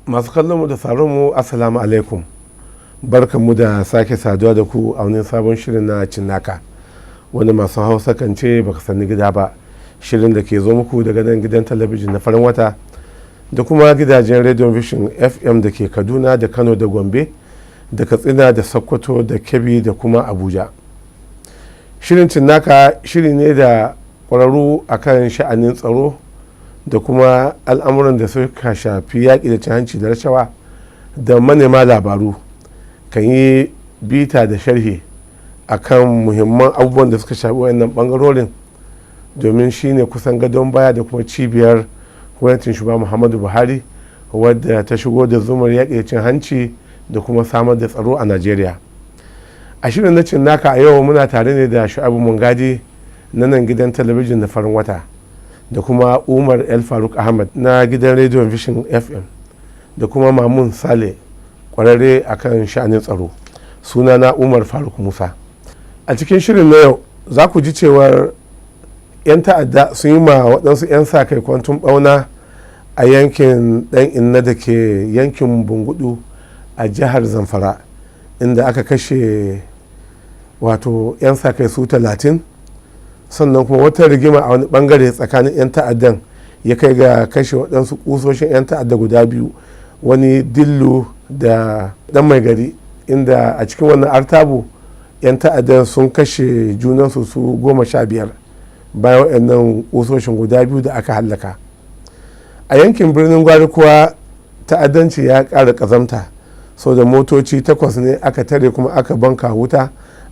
Masu kallon mu da sauraron mu, assalamu alaikum. Barkanmu da sake saduwa da ku a wani sabon shirin na Cinnaka, wani masu Hausa kan ce baka sani gida ba. Shirin da ke zo muku daga nan gidan talabijin na farin wata da kuma gidajen Radio Vision FM da ke Kaduna da Kano da Gombe da Katsina da Sokoto da Kebbi da kuma Abuja. Shirin Cinnaka shiri ne da ƙwararru akan sha'anin tsaro da kuma al'amuran da suka shafi yaƙi da cin hanci da rashawa da manema labaru kan yi bita da sharhi akan muhimman abubuwan da suka shafi wayannan bangarorin, domin shine kusan gadon baya da kuma cibiyar gwamnatin Shugaba Muhammadu Buhari, wadda ta shigo da zumar yaƙi da cin hanci da kuma samar da tsaro a Najeriya. A shirin na Cinnaka a yau, muna tare ne da Shu'abu Mungadi na nan gidan talabijin na farin wata, da kuma Umar El Faruk Ahmad na gidan rediyon Vision FM, da kuma Mamun Sale, kwararre akan sha'anin tsaro. Sunana Umar Faruk Musa. A cikin shirin na yau za ku ji cewar 'yan ta'adda sun yi ma waɗansu 'yan sa kai kwantun ɓauna a yankin Ɗan Inna da ke yankin Bungudu a jihar Zamfara, inda aka kashe wato 'yan sa kai su 30. Sannan kuma wata rigima a wani bangare tsakanin 'yan ta'addan ya kai ga kashe waɗansu kusoshin 'yan ta'adda guda biyu, wani Dillu da Ɗan Mai Gari, inda a cikin wannan artabu 'yan ta'addan sun kashe junansu su 15 bayan waɗannan kusoshin guda biyu da aka hallaka. A yankin Birnin Gwari kuwa, ta'addanci ya ƙara ƙazamta, sau da motoci takwas ne aka tare kuma aka banka wuta,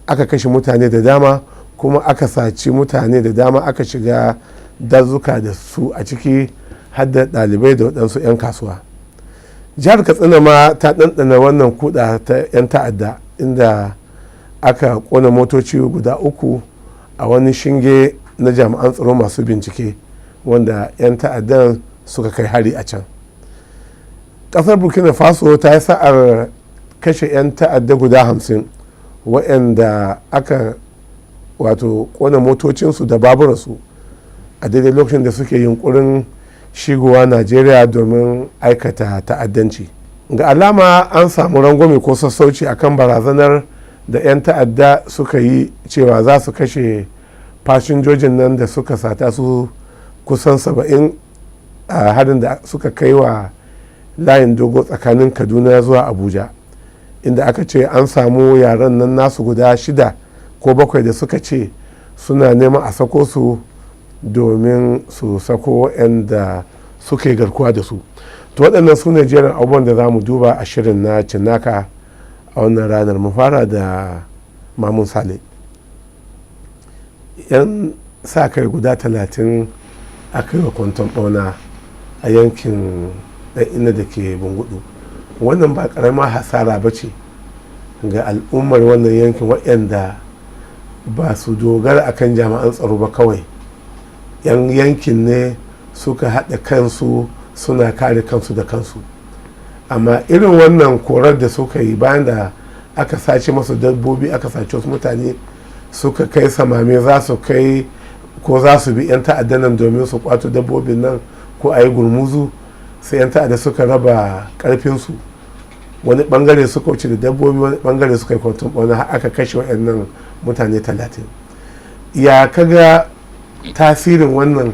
aka kashe mutane da dama, kuma aka saci mutane da dama, aka shiga dazuka da su, a ciki har da ɗalibai da waɗansu 'yan kasuwa. Jihar Katsina ma ta ɗanɗana wannan kuɗa ta 'yan ta'adda, inda aka ƙona motoci guda uku a wani shinge na jami'an tsaro masu bincike, wanda 'yan ta'addan suka kai hari a can. Ƙasar Burkina Faso ta yi sa'ar kashe 'yan ta'adda guda 50 waɗanda aka wato kona motocinsu da baburansu a daidai lokacin da suke yunkurin shigowa Najeriya domin aikata ta'addanci. Ga alama an samu rangwame ko sassauci akan barazanar da 'yan ta'adda suka yi cewa za su kashe fasinjojin nan da suka sata su kusan 70 a harin da suka kai wa layin dogo tsakanin Kaduna zuwa Abuja, inda aka ce an samu yaran nan nasu guda shida ko bakwai da suka ce suna neman a sako su domin su sako waɗanda suka yi garkuwa da su. To, waɗannan su ne jerin abubuwan da za mu duba a shirin na Cinnaka a wannan ranar. Mu fara da Mamun Sale. 'Yan sa kai guda 30 aka yi wa kwanton ɓauna a yankin Ɗan Inna da ke Bungudu. Wannan ba ƙaramar hasara ba ce ga al'ummar wannan yankin, waɗanda ba su dogara akan jami'an tsaro ba kawai. 'Yan yankin ne suka haɗa kansu suna kare kansu da kansu, amma irin wannan korar da suka yi bayan da aka sace masu dabbobi, aka sace wasu mutane, suka kai samame za su kai ko za su bi 'yan ta'addan nan domin su kwato dabbobin nan ko a yi gurmuzu, sai 'yan ta'adda suka raba karfinsu. Wani bangare suka wuce da dabbobi, wani bangare suka yi kwanton ɓauna, har aka kashe waɗannan mutane 30. Ya kaga tasirin wannan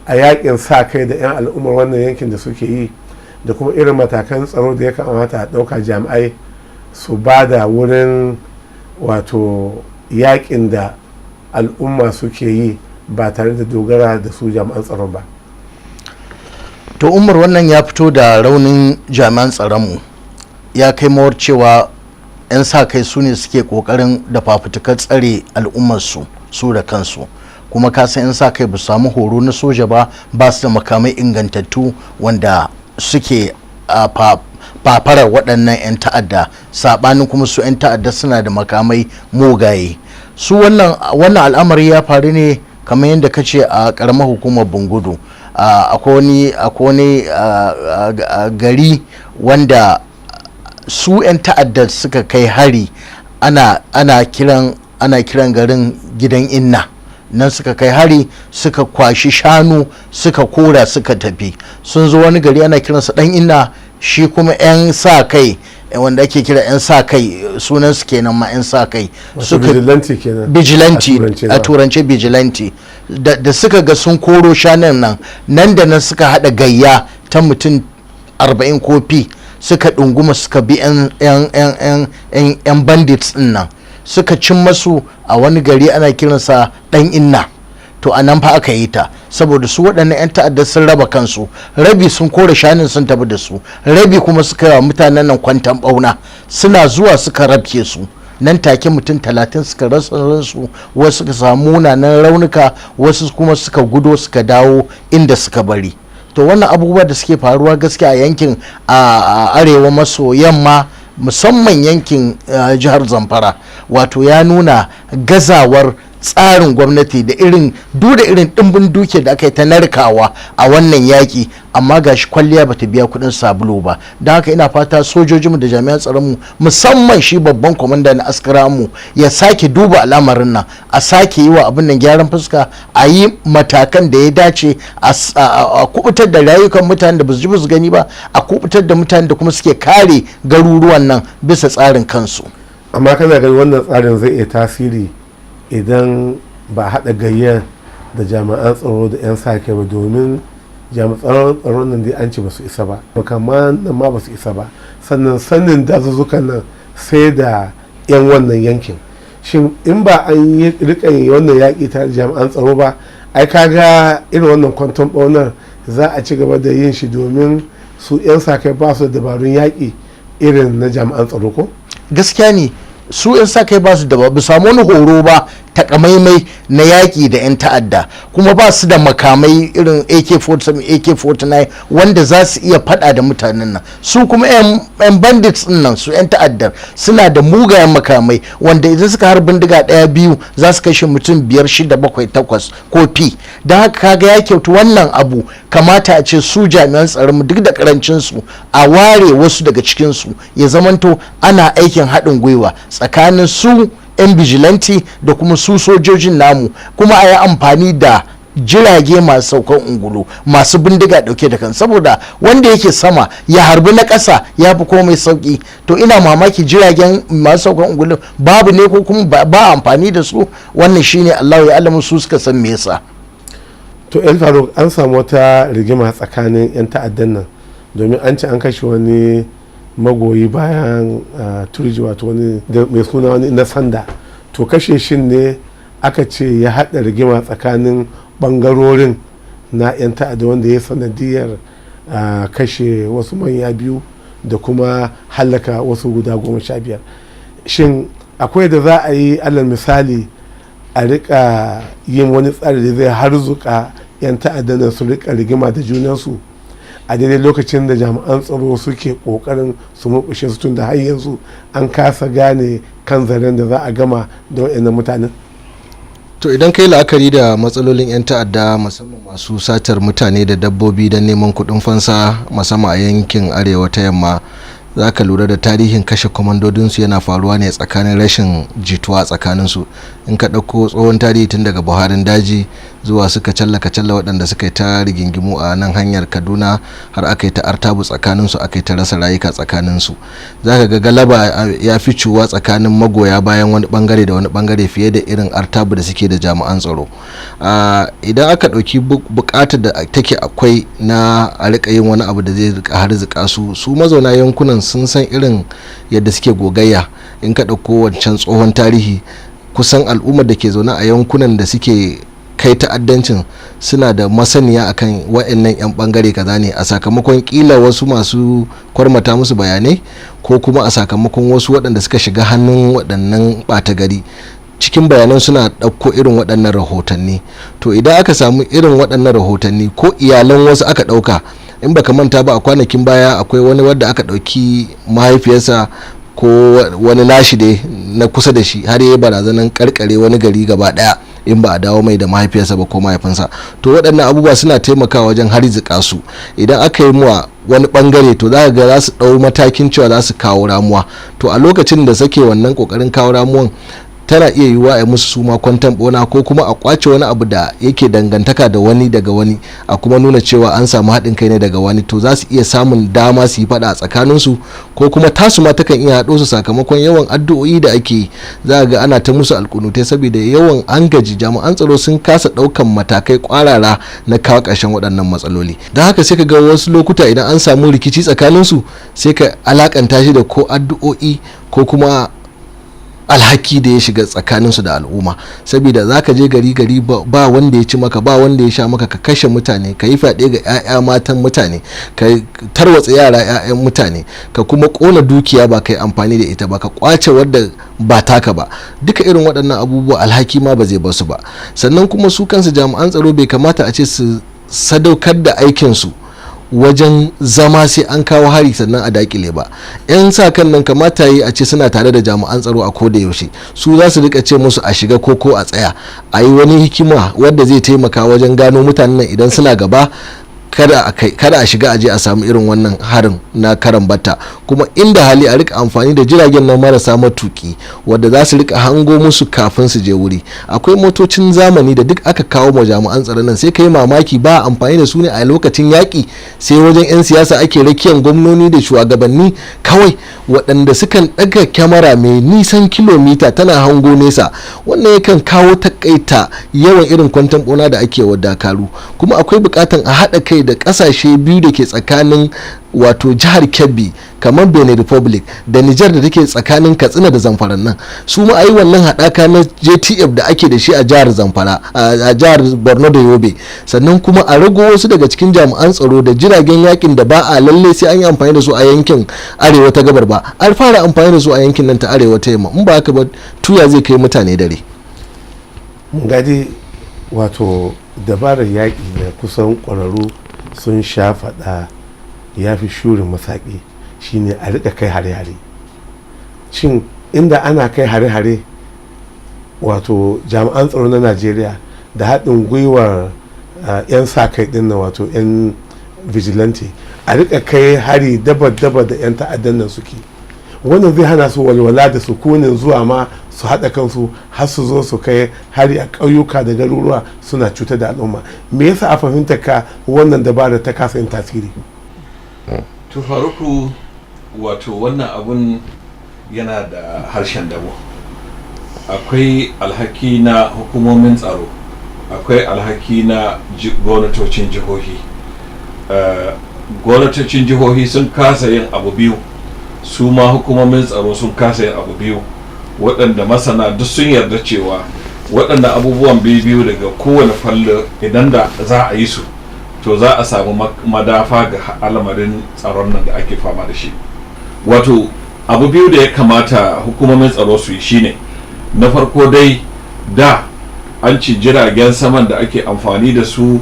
a yakin sa kai da 'yan al'ummar wannan yankin da suke yi, da kuma irin matakan tsaro da ya kamata a ɗauka, jami'ai su ba da wurin wato yakin da al'umma suke yi ba tare da dogara da su jami'an tsaron ba? To Umar, wannan ya fito da raunin jami'an tsaronmu. Ya kai mawar cewa 'yan sa kai su ne suke kokarin da fafutukar tsare al'ummarsu su da kansu. Kuma ka san 'yan sa kai ba su samu horo na soja ba, ba su da makamai ingantattu wanda suke a fafarar waɗannan 'yan ta'adda, saɓanin kuma su 'yan ta'adda suna da makamai mugaye. Su wannan al'amari ya faru ne, kamar yadda ka ce, a ƙaramar hukumar Bungudu. Akwai wani gari wanda su 'yan ta'adda suka kai hari, ana kiran garin Gidan Inna. Nan suka kai hari, suka kwashi shanu, suka kora, suka tafi. Sun zo wani gari ana kiransa Dan Inna. Shi kuma 'yan sa kai, wanda ake kira 'yan sa kai, sunansu kenan ma 'yan sa kai. Suka vigilante kenan. Vigilante a turance, vigilante. Da suka ga sun koro shanun nan, nan da nan suka hada gayya ta mutum 40 kofi, suka ɗunguma suka bi 'yan bandits din nan, suka cin masu a wani gari ana kiransa Ɗan Inna. To a nan fa aka yi ta, saboda su waɗannan 'yan ta'adda sun raba kansu, rabi sun kore shanun sun tafi da su, rabi kuma suka yi wa mutanen nan kwantan ɓauna. Suna zuwa suka rabke su nan take, mutum 30 suka rasa ransu, wasu suka samu munanan raunuka, wasu kuma suka gudo suka dawo inda suka bari. To wannan abubuwa da suke faruwa gaskiya a yankin a arewa maso yamma, musamman yankin jihar Zamfara, wato ya nuna gazawar tsarin gwamnati da irin duk da irin ɗimbin duke da aka yi ta narkawa a wannan yaƙi, amma gashi kwalliya bata biya kuɗin sabulu ba. Don haka ina fata sojojinmu da jami'an tsaronmu, musamman shi babban kwamanda na askaramu, ya sake duba al'amarin nan, a sake yi wa abin nan gyaran fuska, a yi matakan da ya dace a kubutar da rayukan mutanen da basu ji basu gani ba, a kubutar da mutanen da kuma suke kare garuruwan nan bisa tsarin kansu. Amma kana ganin wannan tsarin zai iya tasiri idan ba a haɗa gayyar da jami'an tsaro da 'yan sa kai ba? Domin jami'an tsaron nan dai an ce ba su isa ba, makaman nan ma ba su isa ba, sannan sanin dazuzzukan nan sai da 'yan wannan yankin. Shin in ba an yi rika yin wannan yaƙi tare da jami'an tsaro ba, ai kaga irin wannan kwanton ɓaunar za a ci gaba da yin shi, domin su 'yan sa kai ba su da dabarun yaƙi irin na jami'an tsaro, ko? Gaskiya ne, su 'yan sa kai ba su da ba samu wani horo ba takamaimai na yaƙi da 'yan ta'adda, kuma ba su da makamai irin AK-47, AK-49 wanda za su iya faɗa da mutanen nan. Su kuma 'yan bandits din nan, su 'yan ta'addar, suna da mugayen makamai wanda idan suka har bindiga ɗaya biyu za su kashe mutum biyar, shida, bakwai, takwas ko fi. Don haka kaga ya kyautu wannan abu, kamata a ce su jami'an tsaron mu, duk da karancin su, a ware wasu daga cikin su, ya zamanto ana aikin haɗin gwiwa tsakanin su 'yan vigilante da kuma su sojojin namu, kuma a yi amfani da jirage masu saukan ungulu masu bindiga dauke da kan, saboda wanda yake sama ya harbi na ƙasa ya fi komai sauki. To ina mamaki, jiragen masu saukan ungulu babu ne ko kuma ba amfani da su? Wannan shine Allah ya alamu, su suka san me yasa. To El Faruk, an samu wata rigima tsakanin 'yan ta'addan nan, domin an ce an kashe wani magoyi bayan Turji, wato wani mai suna wani na sanda. To kashe shin ne aka ce ya haɗa rigima tsakanin ɓangarorin na 'yan ta'adda, wanda ya sanadiyar kashe wasu manya biyu da kuma hallaka wasu guda 15. Shin akwai da za a yi, alal misali, a rika yin wani tsari da zai harzuka 'yan ta'adda nan su rika rigima da junansu a daidai lokacin da jami'an tsaro suke kokarin su murkushe su, tun da har yanzu an kasa gane kan zaren da za a gama da waɗannan mutanen? To idan kai la'akari da matsalolin 'yan ta'adda, musamman masu satar mutane da dabbobi don neman kuɗin fansa, musamman a yankin arewa ta yamma, za ka lura da tarihin kashe kwamandodinsu yana faruwa ne tsakanin rashin jituwa tsakaninsu. In ka ɗauko tsohon tarihi, tun daga Buharin Daji zuwa suka challa kacalla, waɗanda suka yi ta rigingimu a nan hanyar Kaduna, har aka yi ta artabu tsakaninsu, aka yi ta rasa rayuka tsakaninsu, za ka ga galaba ya fi cuwa tsakanin magoya bayan wani bangare da wani bangare fiye da irin artabu da suke da jami'an tsaro. Idan aka ɗauki buƙatar da take akwai na a rika yin wani abu da zai rika harzuka su, su mazauna yankunan sun san irin yadda suke gogayya. In ka ɗauko wancan tsohon tarihi, kusan al'ummar da ke zaune a yankunan da suke kai ta'addancin suna da masaniya akan wa'annan 'yan bangare kaza ne, a sakamakon kila wasu masu kwarmata musu bayanai, ko kuma a sakamakon wasu waɗanda suka shiga hannun waɗannan ɓata gari cikin bayanan suna ɗauko irin waɗannan rahotanni. To idan aka samu irin waɗannan rahotanni, ko iyalan wasu aka ɗauka, in baka manta ba, a kwanakin baya akwai wani wadda aka ɗauki mahaifiyarsa ko wani nashi dai na kusa da shi, har ya yi barazanan karkare wani gari gaba daya in ba a dawo mai da mahaifiyarsa ba ko mahaifinsa. To waɗannan abubuwa suna taimakawa wajen harzika su. Idan aka yi muwa wani bangare, to za ga za su ɗau matakin cewa za su kawo ramuwa. To a lokacin da suke wannan kokarin kawo ramuwan Tana iya yiwuwa a yi musu suma kwantan bona, ko kuma a kwace wani abu da yake dangantaka da wani daga wani, a kuma nuna cewa an samu haɗin kai ne daga wani. To za su iya samun dama su yi faɗa a tsakaninsu, ko kuma tasu ma takan iya haɗo su sakamakon yawan addu'o'i da ake yi. Za a ga ana ta musu alkunutai saboda yawan an gaji, jami'an tsaro sun kasa ɗaukan matakai kwarara na kawo ƙarshen waɗannan matsaloli. Don haka sai ka ga wasu lokuta idan an samu rikici tsakaninsu, sai ka alakanta shi da ko addu'o'i ko kuma alhaki da ya shiga tsakaninsu da al'umma. Saboda za ka je gari gari, ba wanda ya ci maka, ba wanda ya sha maka, ka kashe mutane, ka yi fyaɗe ga 'ya'ya matan mutane, ka tarwatsa yara 'ya'yan mutane, ka kuma ƙona dukiya ba ka yi amfani da ita ba, ka kwace wadda ba taka ba. Duka irin waɗannan abubuwa alhaki ma ba zai basu ba. Sannan kuma su kansu jami'an tsaro bai kamata a ce su sadaukar da aikinsu wajen zama sai an kawo hari sannan a dakile ba. 'Yan sa kan nan kamata yi a ce suna tare da jami'an tsaro a koda yaushe. Su za su rika ce musu a shiga ko a tsaya, a yi wani hikima wadda zai taimaka wajen gano mutanen nan idan suna gaba, kada a shiga aje a samu irin wannan harin na karan batta. Kuma inda hali a rika amfani da jiragen nan marasa matuki wadda za su rika hango musu kafin su je wuri. Akwai motocin zamani da duk aka kawo ma jami'an tsaron nan, sai ka yi mamaki ba amfani da su ne a lokacin yaƙi, sai wajen 'yan siyasa ake rakiyan gwamnoni da shugabanni kawai, waɗanda sukan ɗaga kyamara mai nisan kilomita tana hango nesa. Wannan yakan kawo takaita yawan irin kwantan ɓona da ake wa dakaru. Kuma akwai buƙatan a haɗa kai da kasashe biyu da ke tsakanin, wato jihar Kebbi, kamar Benin Republic da Nijar, da take tsakanin Katsina da Zamfara nan. Su ma ayi wannan haɗaka na JTF da ake da shi a jihar Zamfara, a jihar Borno da Yobe. Sannan kuma a rago wasu daga cikin jami'an tsaro da jiragen yakin da ba a lalle sai an yi amfani da su a yankin arewa ta gabar ba, an fara amfani da su a yankin nan ta arewa ta yamma. In ba haka ba, tuya zai kai mutane dare. Mun gadi, wato dabarar yaƙi da kusan ƙwararru sun sha faɗa ya fi shurin masaƙi shine a riƙa kai hare-hare. Shin inda ana kai hare-hare, wato jami'an tsaro na Najeriya da haɗin gwiwar 'yan sa-kai ɗin nan, wato 'yan vigilante, a riƙa kai hari daba-daba da 'yan ta'addan nan suke, wannan zai hana su walwala da sukunin zuwa ma su haɗa kansu har su zo su kai hari a ƙauyuka da garuruwa suna cutar da al'umma. Me yasa a fahimtar ka wannan dabara ta kasa yin tasiri? To Faruku, wato wannan abun yana da harshen dabo. Akwai alhaki na hukumomin tsaro, akwai alhaki na gwamnatocin jihohi. Gwamnatocin jihohi sun kasa yin abu biyu, su ma hukumomin tsaro sun kasa yin abu biyu, waɗanda masana duk sun yarda cewa waɗanda abubuwan biyu daga kowane fallo idan da za a yi su, to za a samu madafa ga al'amarin tsaron nan da ake fama da shi. Wato abu biyu da ya kamata hukumomin tsaro su yi shine, na farko dai, da an ci jiragen saman da ake amfani da su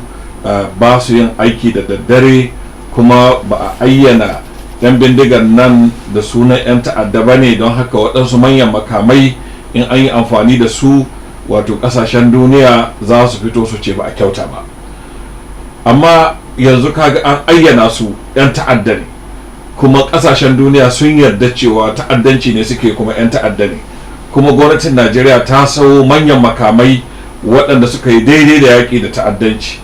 ba su yin aiki da daddare, kuma ba a ayyana 'yan bindigar nan da sunan 'yan ta'adda ba ne. Don haka waɗansu manyan makamai in an yi amfani da su, wato ƙasashen duniya za su fito su ce ba a kyauta ba. Amma yanzu kaga an ayyana su 'yan ta'adda ne, kuma ƙasashen duniya sun yarda cewa ta'addanci ne suke, kuma 'yan ta'adda ne. Kuma gwamnatin Najeriya ta sau manyan makamai waɗanda suka yi daidai da yaƙi da ta'addanci,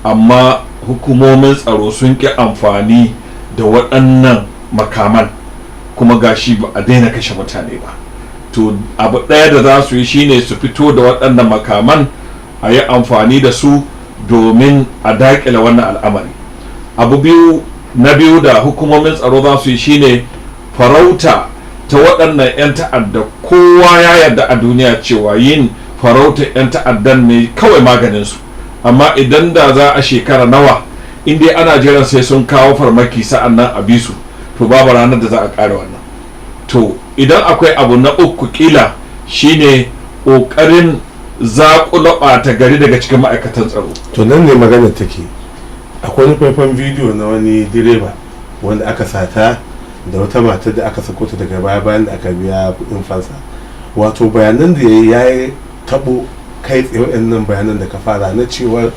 amma hukumomin tsaro sun ƙi amfani da waɗannan makaman, kuma gashi ba a daina kashe mutane ba. To abu ɗaya da za su yi shine su fito da waɗannan makaman a yi amfani da su domin a daƙile wannan al'amari. Abu biyu na biyu da hukumomin tsaro za su yi shine farauta ta waɗannan 'yan ta'adda. Kowa ya yarda a duniya cewa yin farauta 'yan ta'addan ne kawai maganinsu, amma idan da za a shekara nawa in dai ana jiran sai sun kawo farmaki sa'an nan a bi su, to babu ranar da za a ƙara wannan. To idan akwai abu na uku kila shine ƙoƙarin zaƙula ɓata gari daga cikin ma'aikatan tsaro. To nan ne magana take. Akwai wani faifan bidiyo na wani direba wanda aka sata da wata matar da aka sako ta daga baya bayan da aka biya kuɗin fansa. Wato bayanan da ya yi taɓo kai tsaye waɗannan bayanan da ka fara na cewar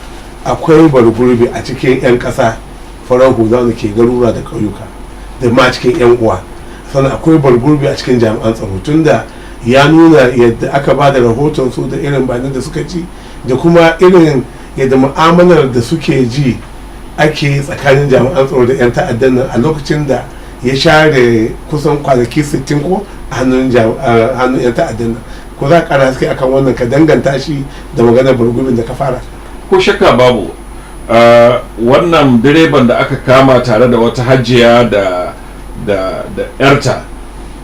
akwai bargurbi a cikin 'yan ƙasa farar hula da ke garura da ƙauyuka da ma cikin 'yan uwa, sannan akwai bargurbi a cikin jami'an tsaro, tunda Ya nuna yadda aka ba da rahoton su da irin bayanan da suka ci da kuma irin yadda mu'amalar da suke ji ake tsakanin jami'an tsaro da 'yan ta'addan nan a lokacin da ya share kusan kwanaki 60 ko a hannun 'yan ta'addan nan. Ko za ka kara haske akan wannan, ka danganta shi da maganar burgumin da ka fara? Ko shakka babu, wannan direban da aka kama tare da wata hajiya da yarta,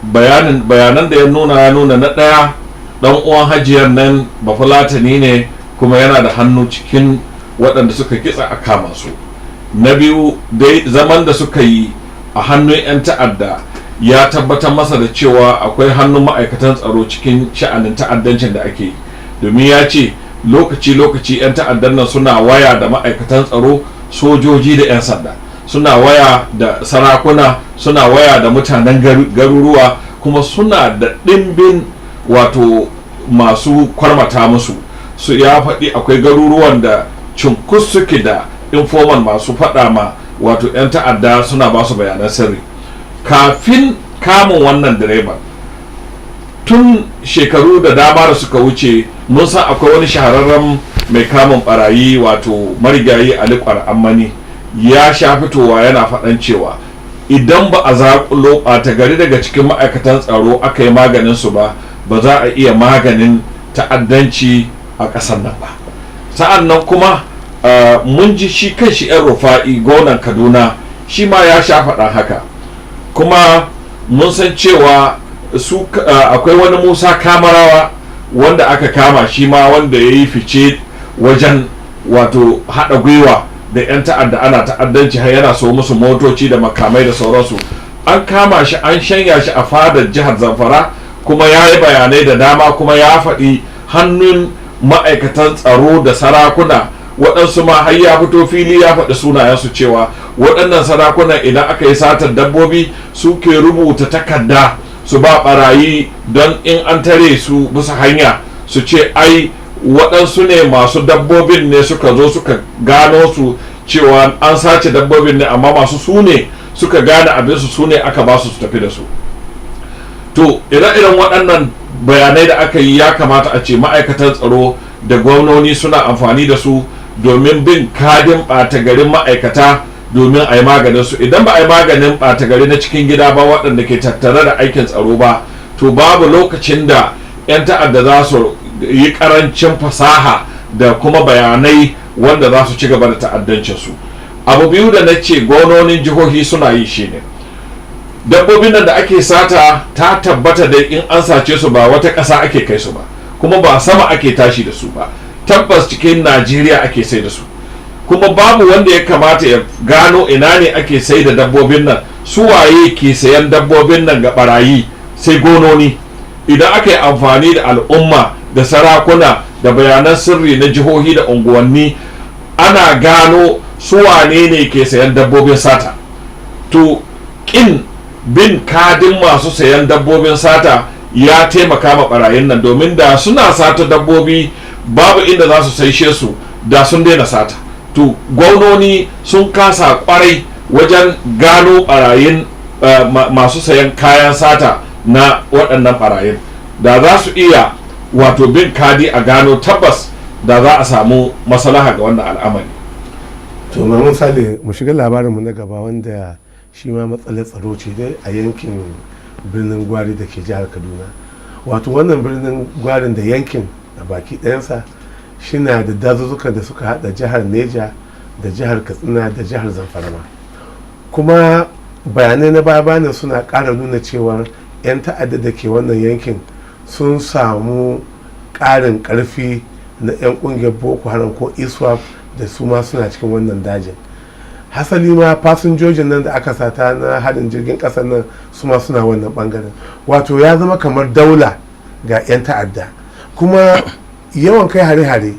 bayanan da ya nuna, ya nuna na ɗaya dan uwan hajiyar nan Bafulatani ne, kuma yana da hannu cikin waɗanda suka kitsa a kama su. Na biyu dai, zaman da suka yi a hannun 'yan ta'adda ya tabbatar masa da cewa akwai hannun ma'aikatan tsaro cikin sha'anin ta'addancin da ake yi, domin ya ce lokaci-lokaci 'yan ta'addan nan suna waya da ma'aikatan tsaro, sojoji da 'yan sanda, suna waya da sarakuna, suna waya da mutanen garuruwa, kuma suna da ɗimbin wato masu kwarmata musu su. Ya faɗi akwai garuruwan da cunkus suke da informant masu faɗa ma wato 'yan ta'adda, suna ba su bayanan sirri. Kafin kamun wannan direban, tun shekaru da dama da suka wuce, mun san akwai wani shahararren mai kamun barayi, wato marigayi Ali Ammani, ya sha fitowa yana faɗan cewa idan ba a zaƙulo ɓata gari daga cikin ma'aikatan tsaro aka yi maganin su ba, ba za a iya maganin ta'addanci a ƙasar nan ba. Sa'an nan kuma mun ji shi kan shi 'yan Rufa'i, gonan Kaduna, shi ma ya sha faɗan haka. Kuma mun san cewa su akwai wani Musa Kamarawa wanda aka kama shi ma, wanda ya yi fice wajen wato haɗa gwiwa da 'yan ta'adda ana ta'addanci, har yana so musu motoci da makamai da sauransu. An kama shi, an shanya shi a fadar jihar Zamfara, kuma ya yi bayanai da dama, kuma ya faɗi hannun ma'aikatan tsaro da sarakuna. Waɗansu ma har ya fito fili ya faɗi sunayensu, cewa waɗannan sarakunan idan aka yi satar dabbobi suke rubuta takarda su ba barayi, don in an tare su bisa hanya su ce ai waɗansu ne masu dabbobin ne suka zo suka gano su, cewa an sace dabbobin ne, amma masu su ne suka gane abinsu, su ne aka ba su su tafi da su. To, ire-iren waɗannan bayanai da aka yi, ya kamata a ce ma'aikatan tsaro da gwamnoni suna amfani da su domin bin kadin ɓata garin ma'aikata, domin a yi maganin su. Idan ba a yi maganin ɓata gari na cikin gida ba, waɗanda ke tattare da aikin tsaro ba, to babu lokacin da 'yan ta'adda za su yi ƙarancin fasaha da kuma bayanai wanda za su ci gaba da ta'addancin su. Abu biyu da na ce gwamnonin jihohi suna yi shine, dabbobin nan da ake sata, ta tabbata dai in an sace su ba wata ƙasa ake kai su ba, kuma ba sama ake tashi da su ba. Tabbas cikin Najeriya ake sai da su, kuma babu wanda ya kamata ya gano ina ne ake sai da dabbobin nan, su waye ke sayan dabbobin nan ga barayi, sai gononi. Idan aka yi amfani da al'umma da sarakuna da bayanan sirri na jihohi da unguwanni, ana gano su wane ne ke sayan dabbobin sata. To, kin bin kadin masu sayan dabbobin sata ya taimaka ma barayin nan, domin da suna sata dabbobi babu inda za su saishe su, da sun daina sata. To, gwamnoni sun kasa kwarai wajen gano barayin masu sayan kayan sata na waɗannan barayin. Da za su iya wato bin kadi a gano, tabbas da za a samu maslaha ga wannan al'amari. To, Mamun Sale, mu shiga labarinmu na gaba, wanda shi ma matsalar tsaro ce dai a yankin Birnin Gwari da ke jihar Kaduna. Wato wannan Birnin Gwarin da yankin a baki ɗayansa shina da dazuzzukan da suka hada jihar Neja da jihar Katsina da jihar Zamfara ma. Kuma bayanai na baya suna ƙara nuna cewar 'yan ta'adda da ke wannan yankin sun samu ƙarin ƙarfi na 'yan ƙungiyar Boko Haram ko ISWAP, da su ma suna cikin wannan dajin. Hasali ma fasinjojin nan da aka sata na harin jirgin ƙasar nan, su ma suna wannan bangaren. Wato ya zama kamar daula ga 'yan ta'adda. Kuma yawan kai hare-hare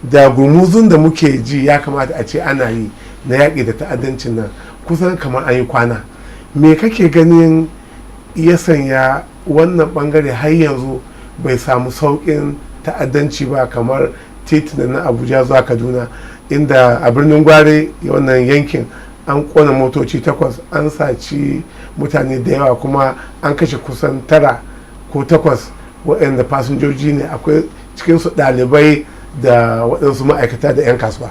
da gumuzun da muke ji ya kamata a ce ana yi na yaƙi da ta'addancin nan, kusan kamar an yi kwana. Me kake ganin ya sanya wannan bangare har yanzu bai samu sauƙin ta'addanci ba, kamar titunan na Abuja zuwa Kaduna, inda a Birnin Gwari wannan yankin an kona motoci takwas, an saci mutane da yawa, kuma an kashe kusan tara ko takwas? Waɗanda fasinjoji ne, akwai cikinsu ɗalibai da waɗansu ma'aikata da 'yan kasuwa.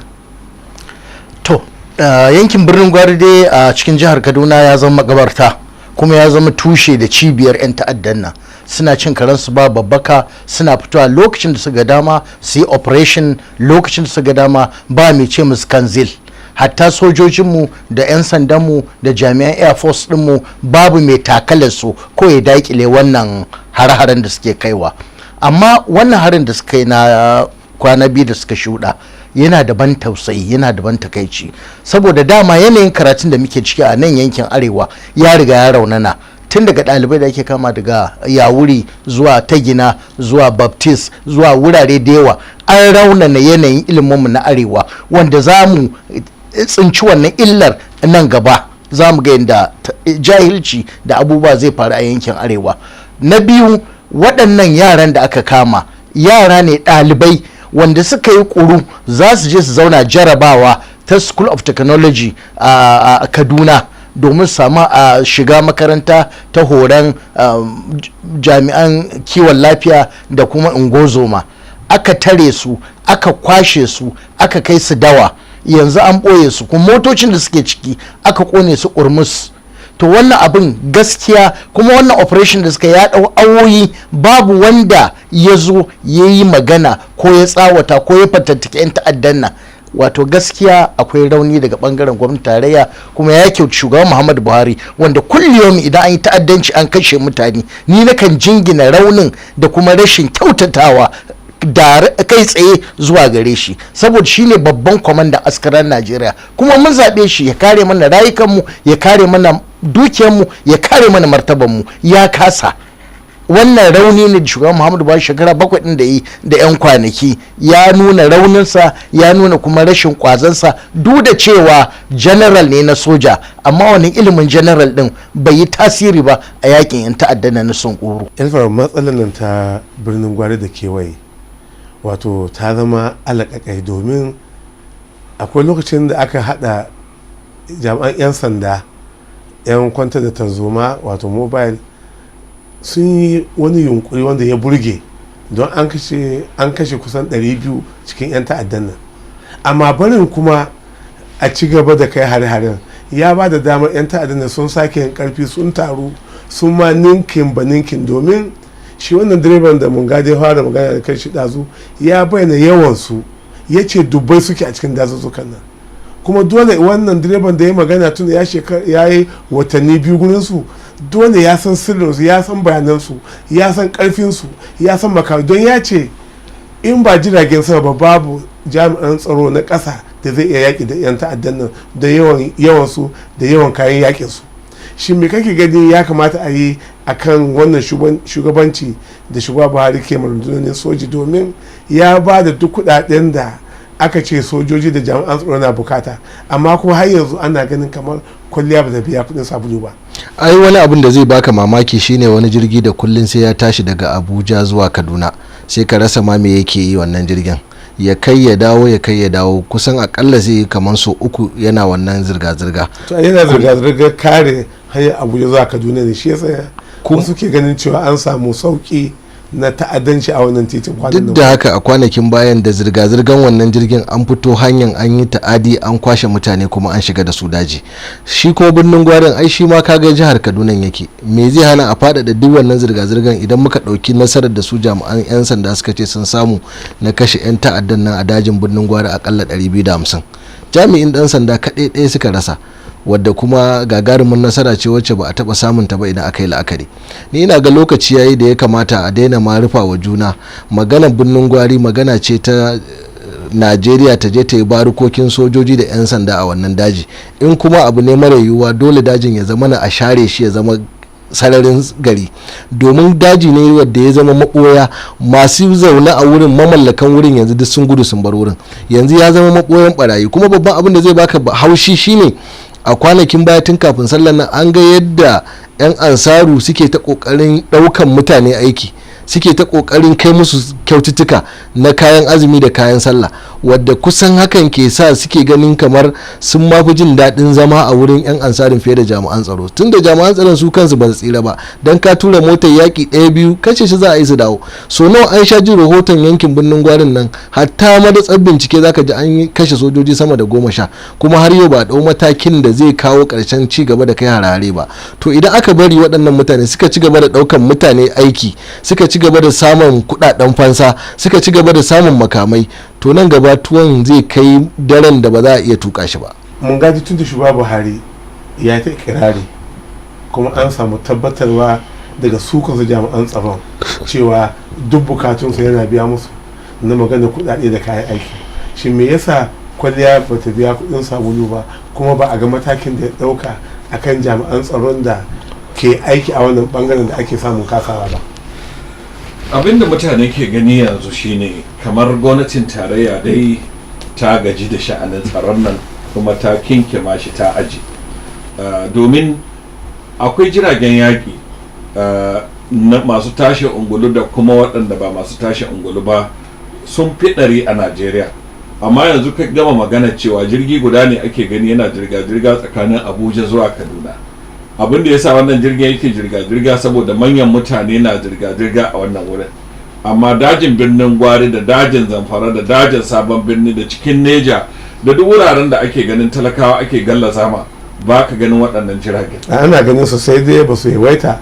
To, yankin Birnin Gwari dai a cikin jihar Kaduna ya zama makabarta, kuma ya zama tushe da cibiyar 'yan ta'addan nan. Suna cin karensu ba babbaka, suna fitowa lokacin da suka dama su yi operation, lokacin da suka dama, ba mai ce musu kanzil. Hatta sojojinmu da 'yan sandanmu da jami'an air force dinmu, babu mai takalar su ko ya dakile wannan hare-haren da suke kaiwa. Amma wannan harin da suka yi na kwana 2 da suka shuɗa yana da ban tausayi, yana da ban takaici, saboda dama yanayin karatun da muke ciki a nan yankin arewa ya riga ya raunana, tun daga ɗalibai da ake kama daga Yawuri zuwa Tagina zuwa Baptist zuwa wurare da yawa. An raunana yanayin iliminmu na arewa, wanda za mu tsinci wannan illar nan gaba. Za mu ga yadda jahilci da abubuwa zai faru a yankin arewa. Na biyu, waɗannan yaran da aka kama yara ne ɗalibai wanda suka yi ƙuru za su je su zauna jarabawa ta School of Technology a Kaduna domin samu a shiga makaranta ta horon jami'an kiwon lafiya da kuma ungozoma. Aka tare su, aka kwashe su, aka kai su dawa. Yanzu an ɓoye su, kuma motocin da suke ciki aka ƙone su ƙurmus. To, wannan abin gaskiya, kuma wannan operation da suka ya ɗau awoyi, babu wanda ya zo ya yi magana ko ya tsawata ko ya fatattake 'yan ta'addan nan. Wato gaskiya akwai rauni daga bangaren gwamnati tarayya, kuma ya kyauci shugaban Muhammadu Buhari, wanda kullum idan an yi ta'addanci an kashe mutane, ni nakan jingina raunin da kuma rashin kyautatawa da kai tsaye zuwa gare shi, saboda shine babban kwamandan askaran Najeriya, kuma mun zaɓe shi ya kare mana rayukanmu, ya kare mana dukiyarmu, ya kare mana martabanmu. Ya kasa. Wannan rauni ne da shugaban Muhammadu Buhari shekara 7 din da yi da 'yan kwanaki ya nuna rauninsa, ya nuna kuma rashin kwazansa, duk da cewa general ne na soja, amma wani ilimin general din bai yi tasiri ba a yakin 'yan ta'adda na Sunkuru. Elfar, matsalar nan ta Birnin Gwari da kewaye, wato ta zama alaƙaƙai, domin akwai lokacin da aka hada jami'an 'yan sanda, 'yan kwanta da tarzoma, wato mobile, sun yi wani yunkuri wanda ya burge, don an kashe kusan 200 cikin 'yan ta'addan nan. Amma barin kuma a ci gaba da kai hare-haren ya ba da damar 'yan ta'addan nan sun sake yin karfi, sun taru, sun ma ninkin ba ninkin, domin shi wannan direban da mun gade fara magana da kai shi ɗazu ya bayyana yawansu, ya ce dubbai suke a cikin dazuzzukan nan. Kuma dole wannan direban da ya magana, tun ya ya yi watanni 2 gurinsu, dole ya san sirrinsu, ya san bayanansu, ya san karfinsu, ya san makamai, don ya ce in ba jiragen sama ba, babu jami'an tsaro na ƙasa da zai iya yaƙi da 'yan ta'addan nan da yawan yawansu da yawan kayan yaƙinsu. Shi me kake gani ya kamata a yi akan wannan shugabanci da shugaba Buhari ke rundunonin soji, domin ya ba da duk kudaden da aka ce sojoji da jami'an tsaro na bukata, amma kuma har yanzu ana ganin kamar kwalliya ba ta biya kudin sabulu ba? Ai wani abin da zai baka mamaki shine wani jirgi da kullun sai ya tashi daga Abuja zuwa Kaduna, sai ka rasa ma me yake yi wannan jirgin. Ya kai ya dawo, ya kai ya dawo, kusan akalla zai yi kamar so uku yana wannan zirga-zirga. To, yana zirga-zirga kare hanyar Abuja zuwa Kaduna ne, shi yasa wasu ke ganin cewa an samu sauki na ta'addanci a wannan titin kwanan. Duk da haka, a kwanakin bayan da zirga-zirgan wannan jirgin, an fito hanyar an yi ta'adi, an kwashe mutane kuma an shiga da su daji. Shi ko Birnin Gwarin, ai shi ma kaga jihar Kaduna yake. Me zai hana a faɗaɗa duk wannan zirga-zirgan, idan muka ɗauki nasarar da su jami'an 'yan sanda suka ce sun samu na kashe 'yan ta'addan nan a dajin Birnin Gwari, akalla 250 jami'in ɗan sanda kaɗai ɗaya suka rasa, wadda kuma gagarumin nasara ce wacce ba a taba samun ta ba idan aka yi la'akari? Ni ina ga lokaci yayi da ya kamata a daina ma rufa wa juna. Magana Birnin Gwari magana ce ta Najeriya, ta je ta yi barukokin sojoji da 'yan sanda a wannan daji. In kuma abu ne mara yiwuwa, dole dajin ya zama na a share shi ya zama sararin gari, domin daji ne wadda ya zama maɓoya. Masu zaune a wurin, mamallakan wurin, yanzu duk sun gudu sun bar wurin. Yanzu ya zama maɓoyan barayi. Kuma babban abin da zai baka haushi shine a kwanakin baya, tun kafin sallar nan, an ga yadda 'yan Ansaru suke ta kokarin daukan mutane aiki. Suke ta kokarin kai musu kyaututtuka na kayan azumi da kayan sallah, wadda kusan hakan ke sa suke ganin kamar sun mafi jin daɗin zama a wurin 'yan ansarin fiye da jami'an tsaro, tunda jami'an tsaron su kansu ba su tsira ba. Don ka tura motar yaƙi ɗaya biyu, kashe shi za a yi su dawo. So nawa an sha jin rahoton yankin Birnin Gwarin nan, hatta madatsar bincike zaka ji an kashe sojoji sama da 10, kuma har yau ba a ɗau matakin da zai kawo ƙarshen ci gaba da kai harare ba. To idan aka bari waɗannan mutane suka ci gaba da ɗaukan mutane aiki, suka ci gaba da samun kuɗaɗen fansa, suka ci gaba da samun makamai, to nan gaba tuwon zai kai daren da ba za a iya tuka shi ba. Mun gaji tun da shugaba Buhari ya ta ikirari, kuma an samu tabbatarwa daga su kansu jami'an tsaron cewa duk bukatunsu yana biya musu na magana kudade da kayan aiki. Shi me yasa kwalliya ba ta biya kudin sabulu ba, kuma ba a ga matakin da ya dauka akan jami'an tsaron da ke aiki a wannan bangaren da ake samun kasawa ba? Abinda mutane ke gani yanzu shine kamar gwamnatin tarayya dai ta gaji da sha'anin tsaron nan, kuma ta kinkima shi ta aji, domin akwai jiragen yaƙi na masu tashi ungulu da kuma waɗanda ba masu tashi ungulu ba sun fi 100 a Najeriya. Amma yanzu ka gama magana cewa jirgi guda ne ake gani yana jirga-jirga tsakanin Abuja zuwa Kaduna. Abin da ya sa wannan jirgin yake jirga-jirga, saboda manyan mutane na jirga-jirga a wannan wurin. Amma dajin Birnin Gwari da dajin Zamfara da dajin Sabon Birni da cikin Neja da duk wuraren da ake ganin talakawa ake gallaza ma, ba ka ganin waɗannan jiragen. Ana ganin su, sai dai ba su yawaita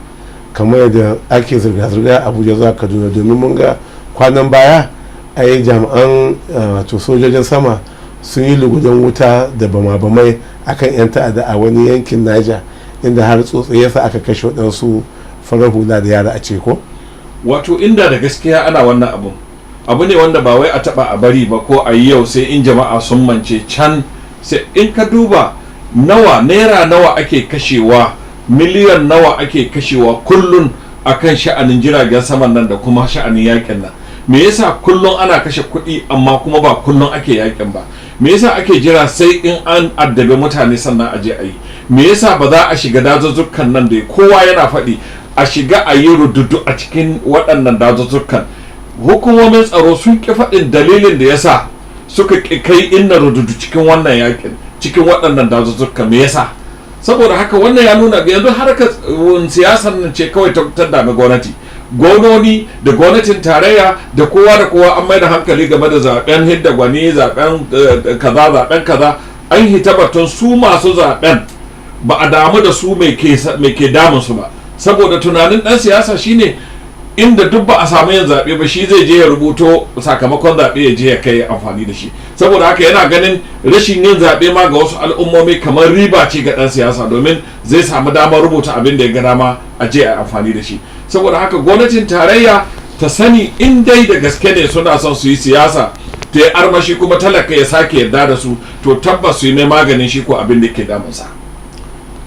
kamar yadda ake zirga-zirga Abuja zuwa Kaduna, domin mun ga kwanan baya ai jami'an wato sojojin sama sun yi lugudan wuta da bama-bamai akan 'yan ta'adda a wani yankin Niger, inda har tsotsi yasa aka kashe waɗansu farar hula da yara a ceko. Wato inda da gaskiya ana wannan abun, abu ne wanda ba wai a taba a bari ba ko a yi yau sai in jama'a sun mance can. Sai in ka duba nawa, naira nawa ake kashewa, miliyan nawa ake kashewa kullun akan sha'anin jiragen saman nan da kuma sha'anin yakin nan. Me yasa kullun ana kashe kuɗi amma kuma ba kullun ake yakin ba? Me yasa ake jira sai in an addabe mutane sannan a je a yi? Me yasa ba za a shiga dazuzzukan nan da kowa yana faɗi, a shiga a yi rududu a cikin waɗannan dazuzzukan? Hukumomin tsaro sun ƙi faɗin dalilin da yasa suka ƙi kai inna rududu cikin wannan yakin, cikin waɗannan dazuzzukan. Me yasa? Saboda haka wannan ya nuna yanzu harkar siyasar nan ce kawai ta dami gwamnati, gwamnoni da gwamnatin tarayya da kowa da kowa. An mai da hankali game da zaben hidda gwani, zaben kaza, zaben kaza, an hita batun su masu zaben. Ba a damu da su mai ke damun su ba, saboda tunanin dan siyasa shine inda duk ba a samu yin zaɓe ba, shi zai je ya rubuto sakamakon zaɓe ya je ya kai amfani da shi. Saboda haka yana ganin rashin yin zaɓe ma ga wasu al'ummomi kamar riba ce ga ɗan siyasa, domin zai samu damar rubuta abin da ya ga dama a je a amfani da shi. Saboda haka gwamnatin tarayya ta sani, in dai da gaske ne suna son su yi siyasa ta yi armashi kuma talaka ya sake yarda da su, to tabbas su yi mai maganin shi ko abin da ke damunsa.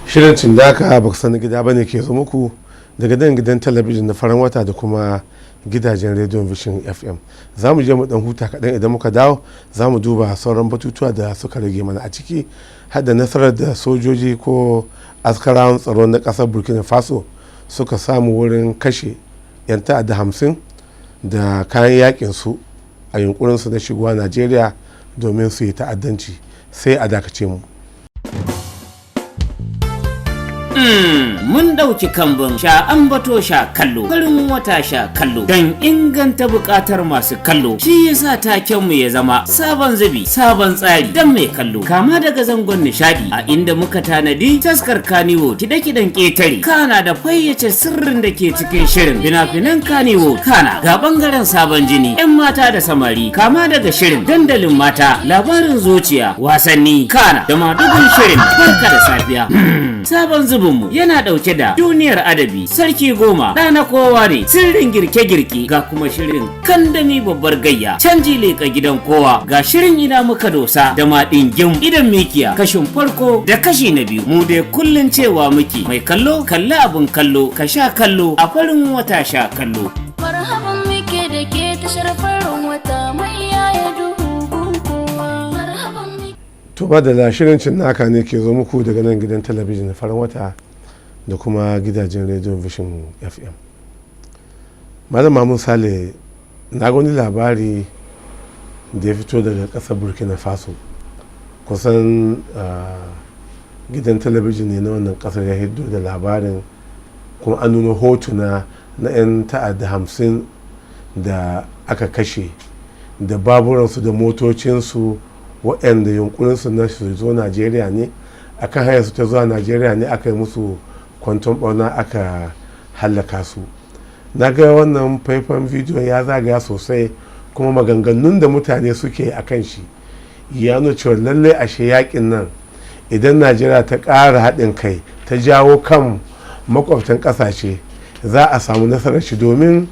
Shirin Cindaka ba ku sani gida bane ke zo muku daga nan gidan talabijin na farin wata da kuma gidajen rediyon Vision FM. Za mu je mu dan huta kaɗan. Idan muka dawo, za mu duba sauran batutuwa da suka rage mana, a ciki har da nasarar da sojoji ko askarawan tsaro na ƙasar Burkina Faso suka samu wurin kashe 'yan ta'adda 50 da kayan yakin su a yunkurinsu na shigowa Najeriya domin su yi ta'addanci. Sai a dakace mu. Mun ɗauki kambun sha ambato sha kallo, farin wata sha kallo don inganta buƙatar masu kallo. Shi yasa takenmu ya zama sabon zubi, sabon tsari don mai kallo. Kama daga zangon nishadi, a inda muka tanadi taskar Kannywood, kiɗe-kiɗen ƙetare, kana da fayyace sirrin da ke cikin shirin fina-finan Kannywood. Kana ga ɓangaren sabon jini, 'yan mata da samari, kama daga shirin dandalin mata, labarin zuciya, wasanni, kana da madugun shirin barka da safiya. Sabon zubinmu yana ɗauke da duniyar adabi, sarki goma, ɗana kowa ne, sirrin girke-girke, ga kuma shirin kandami babbar gayya, canji leƙa gidan kowa, ga shirin ina muka dosa da ma ɗingin idan mikiya kashin farko da kashi na biyu. Mu dai kullun cewa muke, mai kallo kalli abin kallo, ka sha kallo a farin wata sha kallo. Marhaban muke da ke tashar farin wata mai yaya duhu gun kowa. Marhaban muke. To ba da shirin Cinnaka ne ke zo muku daga nan gidan talabijin na farin wata da kuma gidajen rediyon Vision FM. Malam Mahmud Sale, na ga wani labari da ya fito daga ƙasar Burkina Faso. Kusan gidan talabijin ne na wannan ƙasar ya hiddo da labarin, kuma an nuna hotuna na 'yan ta'adda 50 da aka kashe da baburansu da motocinsu, waɗanda yunkurinsu na su zo Najeriya ne, akan hanyar su ta zuwa Najeriya ne aka yi musu kwanton ɓauna aka hallaka su. Na ga wannan faifan bidiyon ya zagaya sosai, kuma maganganun da mutane suke a kan shi ya nuna cewa lallai ashe yakin nan, idan Najeriya ta ƙara haɗin kai, ta jawo kan makwabtan ƙasashe, za a samu nasarar shi, domin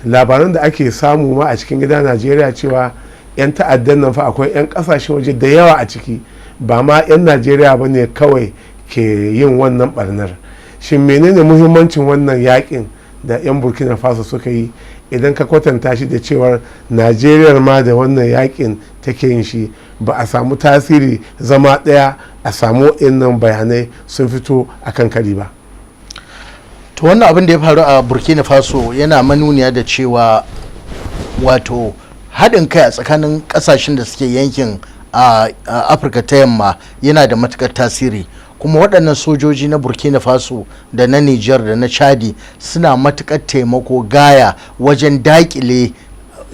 labaran da ake samu ma a cikin gida Najeriya cewa 'yan ta'addan nan fa akwai 'yan ƙasashen waje da yawa a ciki, ba ma 'yan Najeriya ba ne kawai ke yin wannan barnar. Shin menene muhimmancin wannan yakin da 'yan Burkina Faso suka yi, idan ka kwatanta shi da cewar Najeriya ma da wannan yakin take yin shi ba a samu tasiri zama ɗaya a samu nan bayanai sun fito a kan kari ba? To, wannan abin da ya faru a Burkina Faso yana manuniya da cewa wato haɗin kai a tsakanin ƙasashen da suke yankin a Afirka ta Yamma yana da matuƙar tasiri. Kuma waɗannan sojoji na Burkina Faso da na Niger da na Chadi suna matuƙar taimako gaya wajen daƙile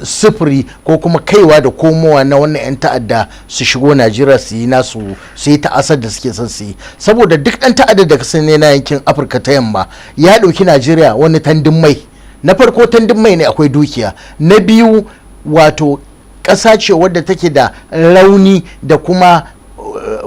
sufuri ko kuma kaiwa da komowa na wannan 'yan ta'adda su shigo Najeriya su yi nasu, su yi ta'asar da suke son su yi. Saboda duk ɗan ta'adda da ka sani na yankin Afirka ta Yamma ya ɗauki Najeriya wani tandun mai. Na farko, tandun mai ne, akwai dukiya. Na biyu, wato ƙasa ce wadda take da rauni da kuma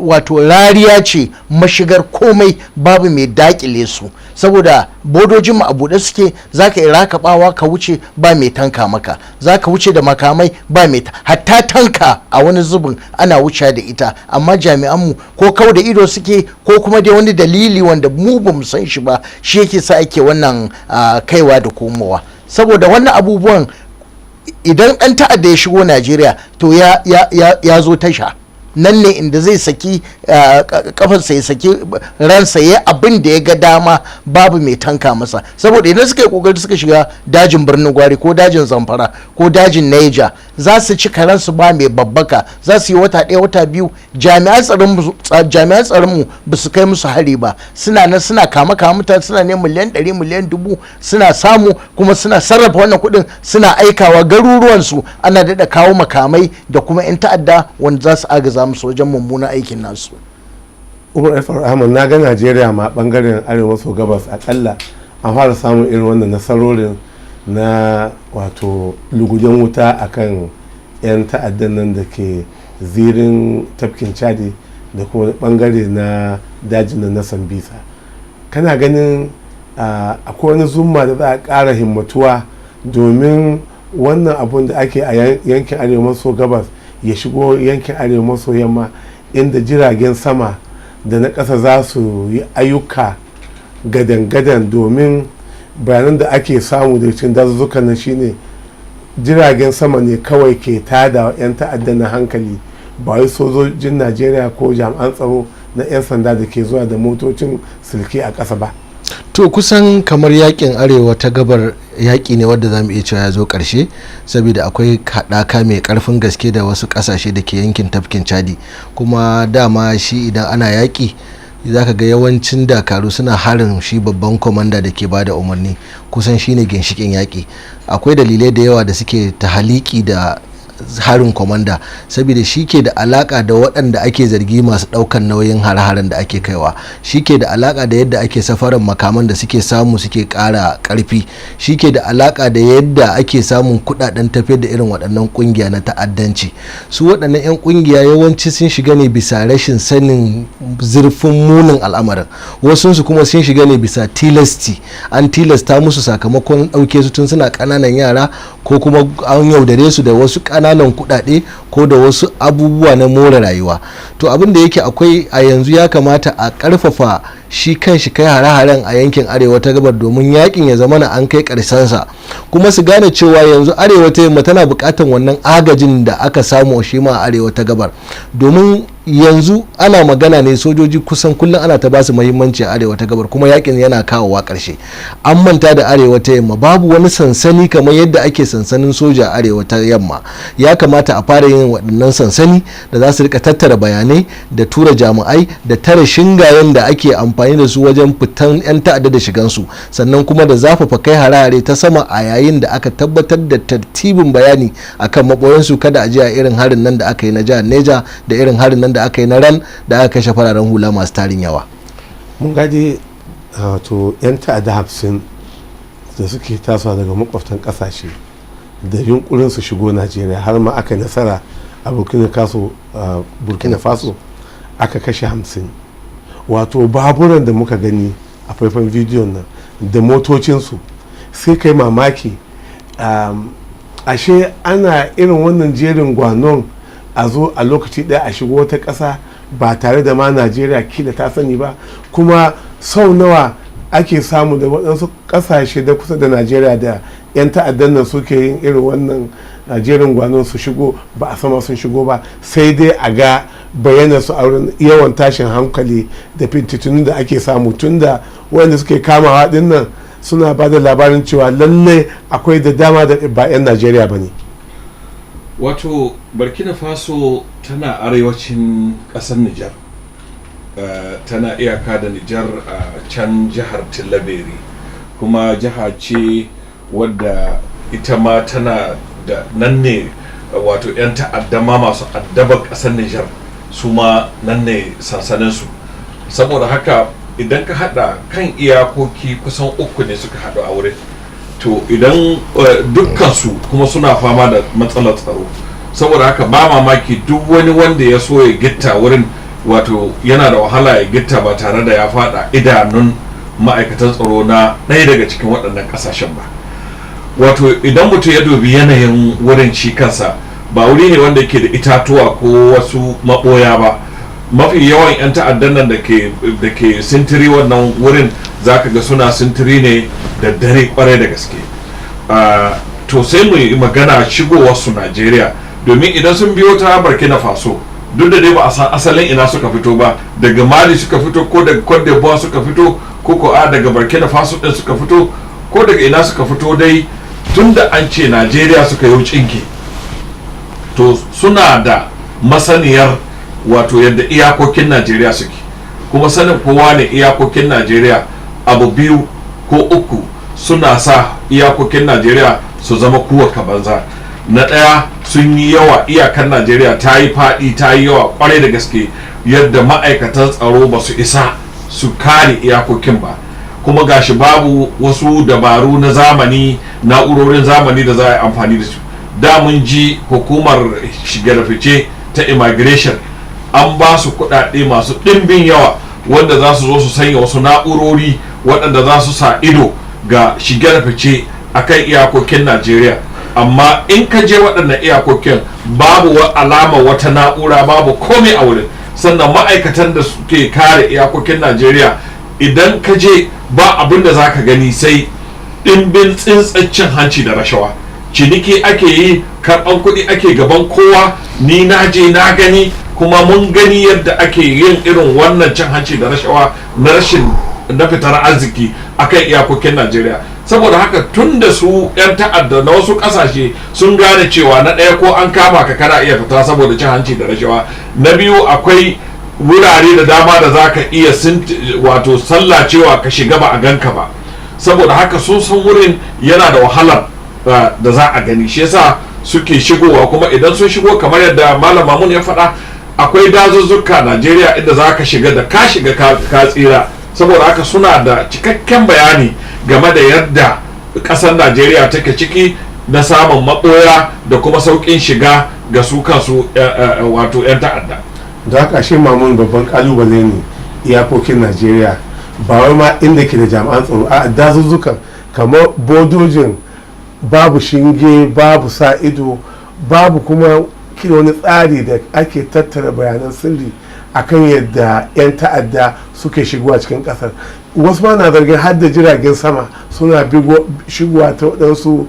wato rariya ce, mashigar komai, babu mai dakile su, saboda bodojinmu a buɗe suke. Za ka iya rakabawa ka wuce, ba mai tanka maka. Za ka wuce da makamai, ba mai hatta tanka a wani zubin ana wuce da ita, amma jami'anmu ko kau da ido suke, ko kuma dai wani dalili wanda mu ba mu san shi ba, shi yake sa ake wannan kaiwa da komowa. Saboda wannan abubuwan, idan ɗan ta'adda ya shigo Najeriya, to ya zo tasha nan ne inda zai saki kafarsa, ya saki ransa, ya abin da ya ga dama, babu mai tanka masa. Saboda idan suka yi kokari suka shiga dajin Birnin Gwari ko dajin Zamfara ko dajin Niger, za su ci karansu ba mai babbaka. Za su yi wata 1, wata 2, jami'an tsaron mu ba su kai musu hari ba. Suna nan suna kama kama mutane, suna ne miliyan 100, miliyan 1000 suna samu, kuma suna sarrafa wannan kuɗin suna aikawa garuruwansu, ana daɗa kawo makamai da kuma 'yan ta'adda wanda za su agaza musu wajen mummunan aikin nasu. Umar F. Ahmad, na ga Najeriya ma bangaren arewa maso gabas akalla an fara samun irin wannan nasarorin na wato lugudan wuta akan 'yan ta'addan nan da ke zirin tafkin Chadi da kuma bangare na dajin nan na Sambisa. Kana ganin akwai wani zumma da za a ƙara himmatuwa domin wannan abun da ake a yankin arewa maso gabas ya shigo yankin arewa maso yamma, inda jiragen sama da na ƙasa za su yi ayyuka gadan-gadan? Domin bayanan da ake samu da cikin dazuzzukan nan shine jiragen sama ne kawai ke tada 'yan ta'adda na hankali, ba wai sojojin Najeriya ko jami'an tsaro na 'yan sanda da ke zuwa da motocin silke a ƙasa ba. To, kusan kamar yakin arewa ta gabar yaki ne wadda za mu iya cewa ya zo ƙarshe, saboda akwai haɗaka mai ƙarfin gaske da wasu ƙasashe da ke yankin tafkin Chadi. Kuma dama shi idan ana yaƙi, za ka ga yawancin dakaru suna harin shi babban kwamanda da ke bada umarni, kusan shine ginshikin yaƙi. Akwai dalilai da yawa da suke tahaliki da harin kwamanda, saboda shi ke da alaka da waɗanda ake zargi masu ɗaukan nauyin hare-haren da ake kaiwa, shi ke da alaka da yadda ake safaran makaman da suke samu suke ƙara ƙarfi, shi ke da alaka da yadda ake samun kuɗaɗen tafiyar da irin waɗannan ƙungiya na ta'addanci. Su waɗannan 'yan ƙungiya yawanci sun shiga ne bisa rashin sanin zurfin munin al'amarin, wasunsu kuma sun shiga ne bisa tilasti, an tilasta musu sakamakon ɗauke su tun suna ƙananan yara, ko kuma an yaudare su da wasu ƙananan kuɗaɗe ko da wasu abubuwa na more rayuwa. To, abin da yake akwai a yanzu, ya kamata a ƙarfafa shi. Shi kan shi kai hare-haren a yankin Arewa ta Gabar, domin yakin ya zama na an kai sa, kuma su gane cewa yanzu Arewa ta Yamma tana buƙatar wannan agajin da aka samu shi ma a Arewa ta Gabar, domin yanzu ana magana ne sojoji kusan kullum ana ta basu muhimmanci a Arewa ta Gabar, kuma yakin yana kawowa ƙarshe, an manta da Arewa ta Yamma. Babu wani sansani kamar yadda ake sansanin soja a Arewa ta Yamma. Ya kamata a fara yin waɗannan sansani da za su rika tattara bayanai da tura jami'ai da tare shingayen da ake amfani da su wajen fitan 'yan ta'adda da shigansu, sannan kuma da zafafa kai hare-hare ta sama a yayin da aka tabbatar da tartibin bayani akan maɓoyansu. Kada a je a irin harin nan da aka yi na jihar Neja da irin harin nan da aka yi na Ran da aka kashe fararen hula masu tarin yawa. Mun gaji, wato 'yan ta'adda 50 da suke tasowa daga makwabtan kasashe da yunkurin su shigo Najeriya, har ma aka yi nasara a Burkina Faso aka kashe 50. Wato baburan da muka gani a faifan bidiyon nan da motocinsu, sai kai mamaki, ashe ana irin wannan jerin gwanon a zo a lokaci ɗaya a shigo wata ƙasa ba tare da ma Najeriya kila ta sani ba. Kuma sau nawa ake samu da waɗansu ƙasashe da kusa da Najeriya da 'yan ta'addan nan suke yin irin wannan jerin gwanon su shigo, ba a sama sun shigo ba, sai dai a ga bayyana su a wurin yawan tashin hankali da fitintunin da ake samu, tunda wanda suke kamawa din nan suna ba da labarin cewa lallai akwai da dama da ba 'yan Najeriya ba ne. Wato Burkina Faso tana arewacin ƙasar Nijar, tana iyaka da Nijar a can jihar Tillaberi, kuma jiha ce wadda ita ma tana da nan ne, wato 'yan ta'adda ma masu addabar ƙasar Nijar su ma nan ne sansaninsu. Saboda haka idan ka hada kan iyakoki kusan uku ne suka haɗu a wurin. To idan dukkansu kuma suna fama da matsalar tsaro, saboda haka ba mamaki duk wani wanda ya so ya gitta wurin, wato yana da wahala ya gitta ba tare da ya fada idanun ma'aikatan tsaro na ɗaya daga cikin waɗannan ƙasashen ba. Wato idan mutum ya dubi yanayin wurin shi kansa, ba wuri ne wanda ke da itatuwa ko wasu maɓoya ba. Mafi yawan 'yan ta'addan nan da ke sintiri wannan wurin, zaka ga suna sintiri ne da dare kwarai da gaske. To sai mu yi magana shigowarsu Najeriya, domin idan sun biyo ta Burkina Faso, duk da dai ba a san asalin ina suka fito ba, daga Mali suka fito ko daga Cote d'Ivoire suka fito ko a daga Burkina Faso din suka fito ko daga ina suka fito dai, tunda an ce Najeriya suka yi cinki, to suna da masaniyar wato yadda iyakokin Najeriya suke. Kuma sanin kowa ne iyakokin Najeriya abu biyu ko uku suna sa iyakokin Najeriya su zama kuwa ka banza. Na ɗaya, sun yi yawa. Iyakan Najeriya ta yi faɗi, ta yi yawa kwarai da gaske, yadda ma'aikatan tsaro ba su isa su kare iyakokin ba. Kuma gashi babu wasu dabaru na zamani, na'urorin zamani da za a yi amfani da su. Da mun ji hukumar shige da fice ta immigration an ba su kuɗaɗe masu ɗimbin yawa wanda za su zo su sanya wasu na'urori waɗanda za su sa ido ga shige da fice a kan iyakokin Najeriya. Amma in ka je waɗannan iyakokin, babu alama wata na'ura, babu komai a wurin. Sannan ma'aikatan da suke kare iyakokin Najeriya, idan ka je ba abin da za ka gani sai ɗimbin tsintsaccin hanci da rashawa. Ciniki ake yi, karɓan kuɗi ake gaban kowa. Ni na je na gani, kuma mun gani yadda ake yin irin wannan cin hanci da rashawa na rashin na fitar arziki akan iyakokin Najeriya. Saboda haka tun da su 'yan ta'adda na wasu kasashe sun gane cewa na ɗaya, ko an kama ka kana iya fita saboda cin hanci da rashawa, na biyu, akwai wurare da dama da za ka iya wato sallacewa ka shiga ba a ganka ba. Saboda haka sun san wurin yana da wahalar da za a gani, shi yasa suke shigowa. Kuma idan sun shigo, kamar yadda Malam Mamun ya faɗa, akwai dazuzzuka Najeriya inda za ka shiga, da ka shiga ka tsira. Saboda haka suna da cikakken bayani game da yadda ƙasar Najeriya take ciki na samun maɓoya da kuma sauƙin shiga ga su kansu wato 'yan ta'adda. Da haka shi Mamun, babban kalubale ne iyakokin Najeriya, ba wai ma inda ke da jami'an tsaro, a dazuzzukan kamar bodojin babu shinge, babu sa ido, babu kuma kila wani tsari da ake tattara bayanan sirri. akan yadda 'yan ta'adda suke shigowa cikin kasar. Wasu ma na zargin har da jiragen sama suna shigowa ta waɗansu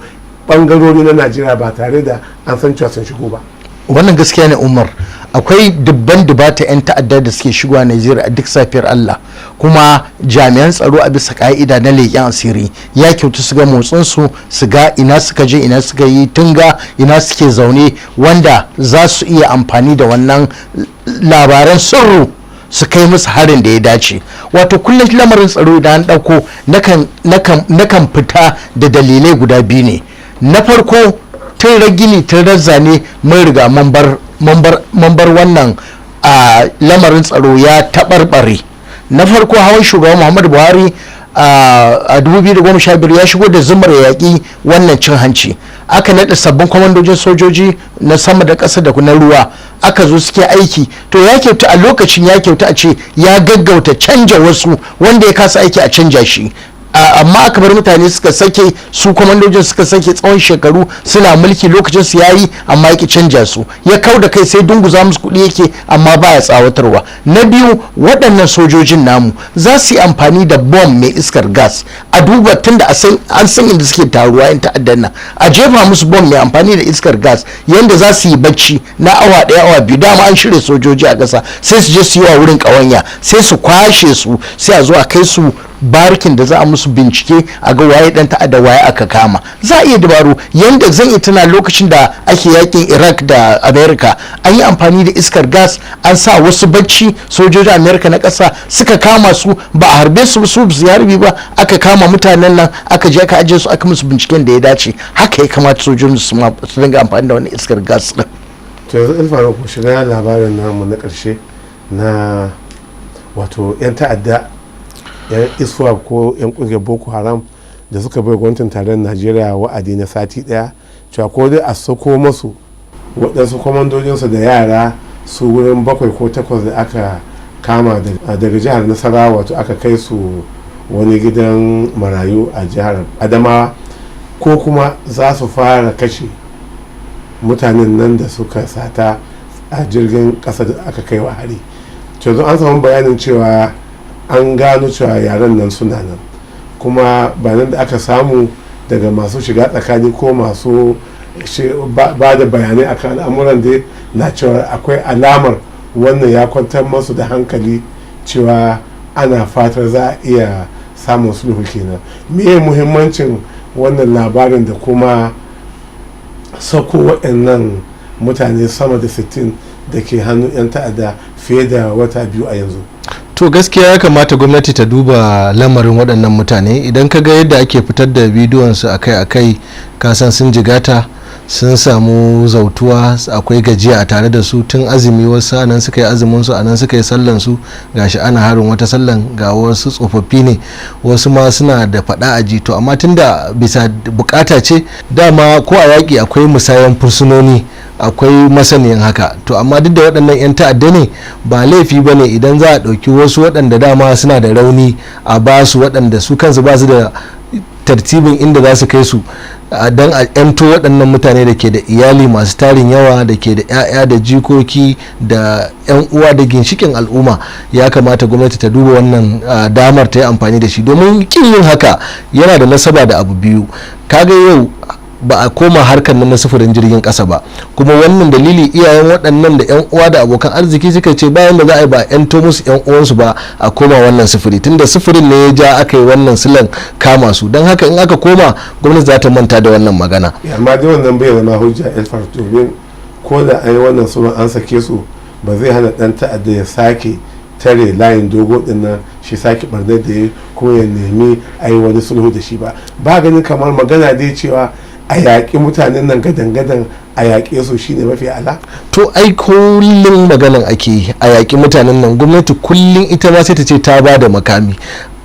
ɓangarori na Najeriya ba tare da an san cewa sun shigo ba. Wannan gaskiya ne, Umar. Akwai dubban dubata 'yan ta'adda da suke shigowa Najeriya a duk safiyar Allah, kuma jami'an tsaro a bisa ka'ida na leƙen asiri ya kyautu su ga motsinsu, su ga ina suka je, ina suka yi tunga, ina suke zaune, wanda za su iya amfani da wannan labaran sirru su kai musu harin da ya dace. Wato kullum lamarin tsaro idan an ɗauko, nakan fita da dalilai guda biyu ne. Na farko, tun ragini tun razzane mun riga mun bar wannan a lamarin tsaro ya taɓarɓare. Na farko, hawan shugaban Muhammadu Buhari a 2015 ya shigo da zumar yaƙi wannan cin hanci. Aka naɗa sabbin kwamandojin sojoji na sama da ƙasa da na ruwa, aka zo suke aiki. To ya kyauta a lokacin, ya kyauta a ce ya gaggauta canja wasu, wanda ya kasa aiki a canja shi. Amma aka bar mutane suka sake su, kwamandojin suka sake tsawon shekaru suna mulki, lokacin su yayi, amma yaki canja su, ya kau da kai, sai dunguza musu kuɗi yake, amma baya tsawatarwa. Na biyu, waɗannan sojojin namu za su yi amfani da bom mai iskar gas. A duba, tunda an san inda suke taruwa yan ta'addan nan, a jefa musu bom mai amfani da iskar gas yanda za su yi bacci na awa 1, awa 2. Dama an shirya sojoji a ƙasa, sai su je su yi wa wurin ƙawanya, sai su kwashe su, sai a zo a kai su barikin da za a musu bincike, a ga waye dan ta'adda, waye aka kama. Za a iya dabaru. Yanda zan iya tuna, lokacin da ake yakin Iraq da America, an yi amfani da iskar gas, an sa wasu bacci, sojojin America na ƙasa suka kama su, ba a harbe su, su su harbi ba. Aka kama mutanen nan, aka je aka ajiye su, aka musu binciken da ya dace. Haka ya kamata sojojin su su dinga amfani da wani iskar gas din. To yanzu, Alfaru, ku shiga labarin namu na ƙarshe na wato 'yan ta'adda, 'yan ISWAP ko 'yan kungiyar Boko Haram da suka bai gwamnatin tarayyar Najeriya wa'adi na sati 1 cewa ko dai a sako masu waɗansu kwamandojinsu da yara su wurin bakwai ko takwas da aka kama daga jihar Nasarawa, wato aka kai su wani gidan marayu a jihar Adamawa, ko kuma za su fara kashe mutanen nan da suka sata a jirgin ƙasa da aka kai wa hari. Yanzu an samu bayanin cewa an gano cewa yaran nan suna nan, kuma bayanan da aka samu daga masu shiga tsakani ko masu ba da bayanai akan al'amuran da na cewa akwai alamar wannan ya kwantar masu da hankali cewa ana fatar za a iya samun sulhu kenan. Me muhimmancin wannan labarin da kuma sako waɗannan mutane sama da 60 da ke hannun 'yan ta'adda fiye da wata 2 a yanzu? To gaskiya ya kamata gwamnati ta duba lamarin waɗannan mutane. Idan ka ga yadda ake fitar da bidiyonsu akai-akai, ka san sun jigata, sun samu zautuwa, akwai gajiya a tare da su. Tun azumi wasu anan suka yi azumin su, anan suka yi sallan su, gashi ana harin wata sallan. Ga wasu tsofaffi ne, wasu ma suna da fada a ji. To amma tunda bisa bukata ce, dama ko a yaƙi akwai musayan fursunoni, akwai masaniyan haka. To amma duk da waɗannan 'yan ta'adda ne, ba laifi ba ne idan za a ɗauki wasu waɗanda dama suna da rauni a ba su, waɗanda su kansu ba su da tartibin inda za su kai su, don a 'yanto waɗannan mutane da ke da iyali masu tarin yawa, da ke da 'ya'ya da jikoki da 'yan uwa da ginshikin al'umma. Ya kamata gwamnati ta duba wannan damar ta yi amfani da shi, domin kin yin haka yana da nasaba da abu biyu. Kaga yau ba a koma harkar nan na sufurin jirgin kasa ba, kuma wannan dalili iyayen waɗannan da 'yan uwa da abokan arziki suka ce bayan da za a yi ba 'yan to musu 'yan uwansu ba a koma wannan sufuri, tunda sufurin ne ya ja aka yi wannan silan kama su. Don haka in aka koma, gwamnati za ta manta da wannan magana. Amma dai wannan bai zama hujja, Elfar, domin ko da an yi wannan sunan an sake su, ba zai hana dan ta'adda ya sake tare layin dogo din nan, shi sake barnar da ya kuma ya nemi a yi wani sulhu da shi ba. Ba ganin kamar magana dai cewa a yaƙi mutanen nan gadan-gadan, a yaƙe su shine mafi ala? To ai kullum maganan ake yi, a yaƙi mutanen nan. Gwamnati kullum ita ma sai ta ce ta ba da makami,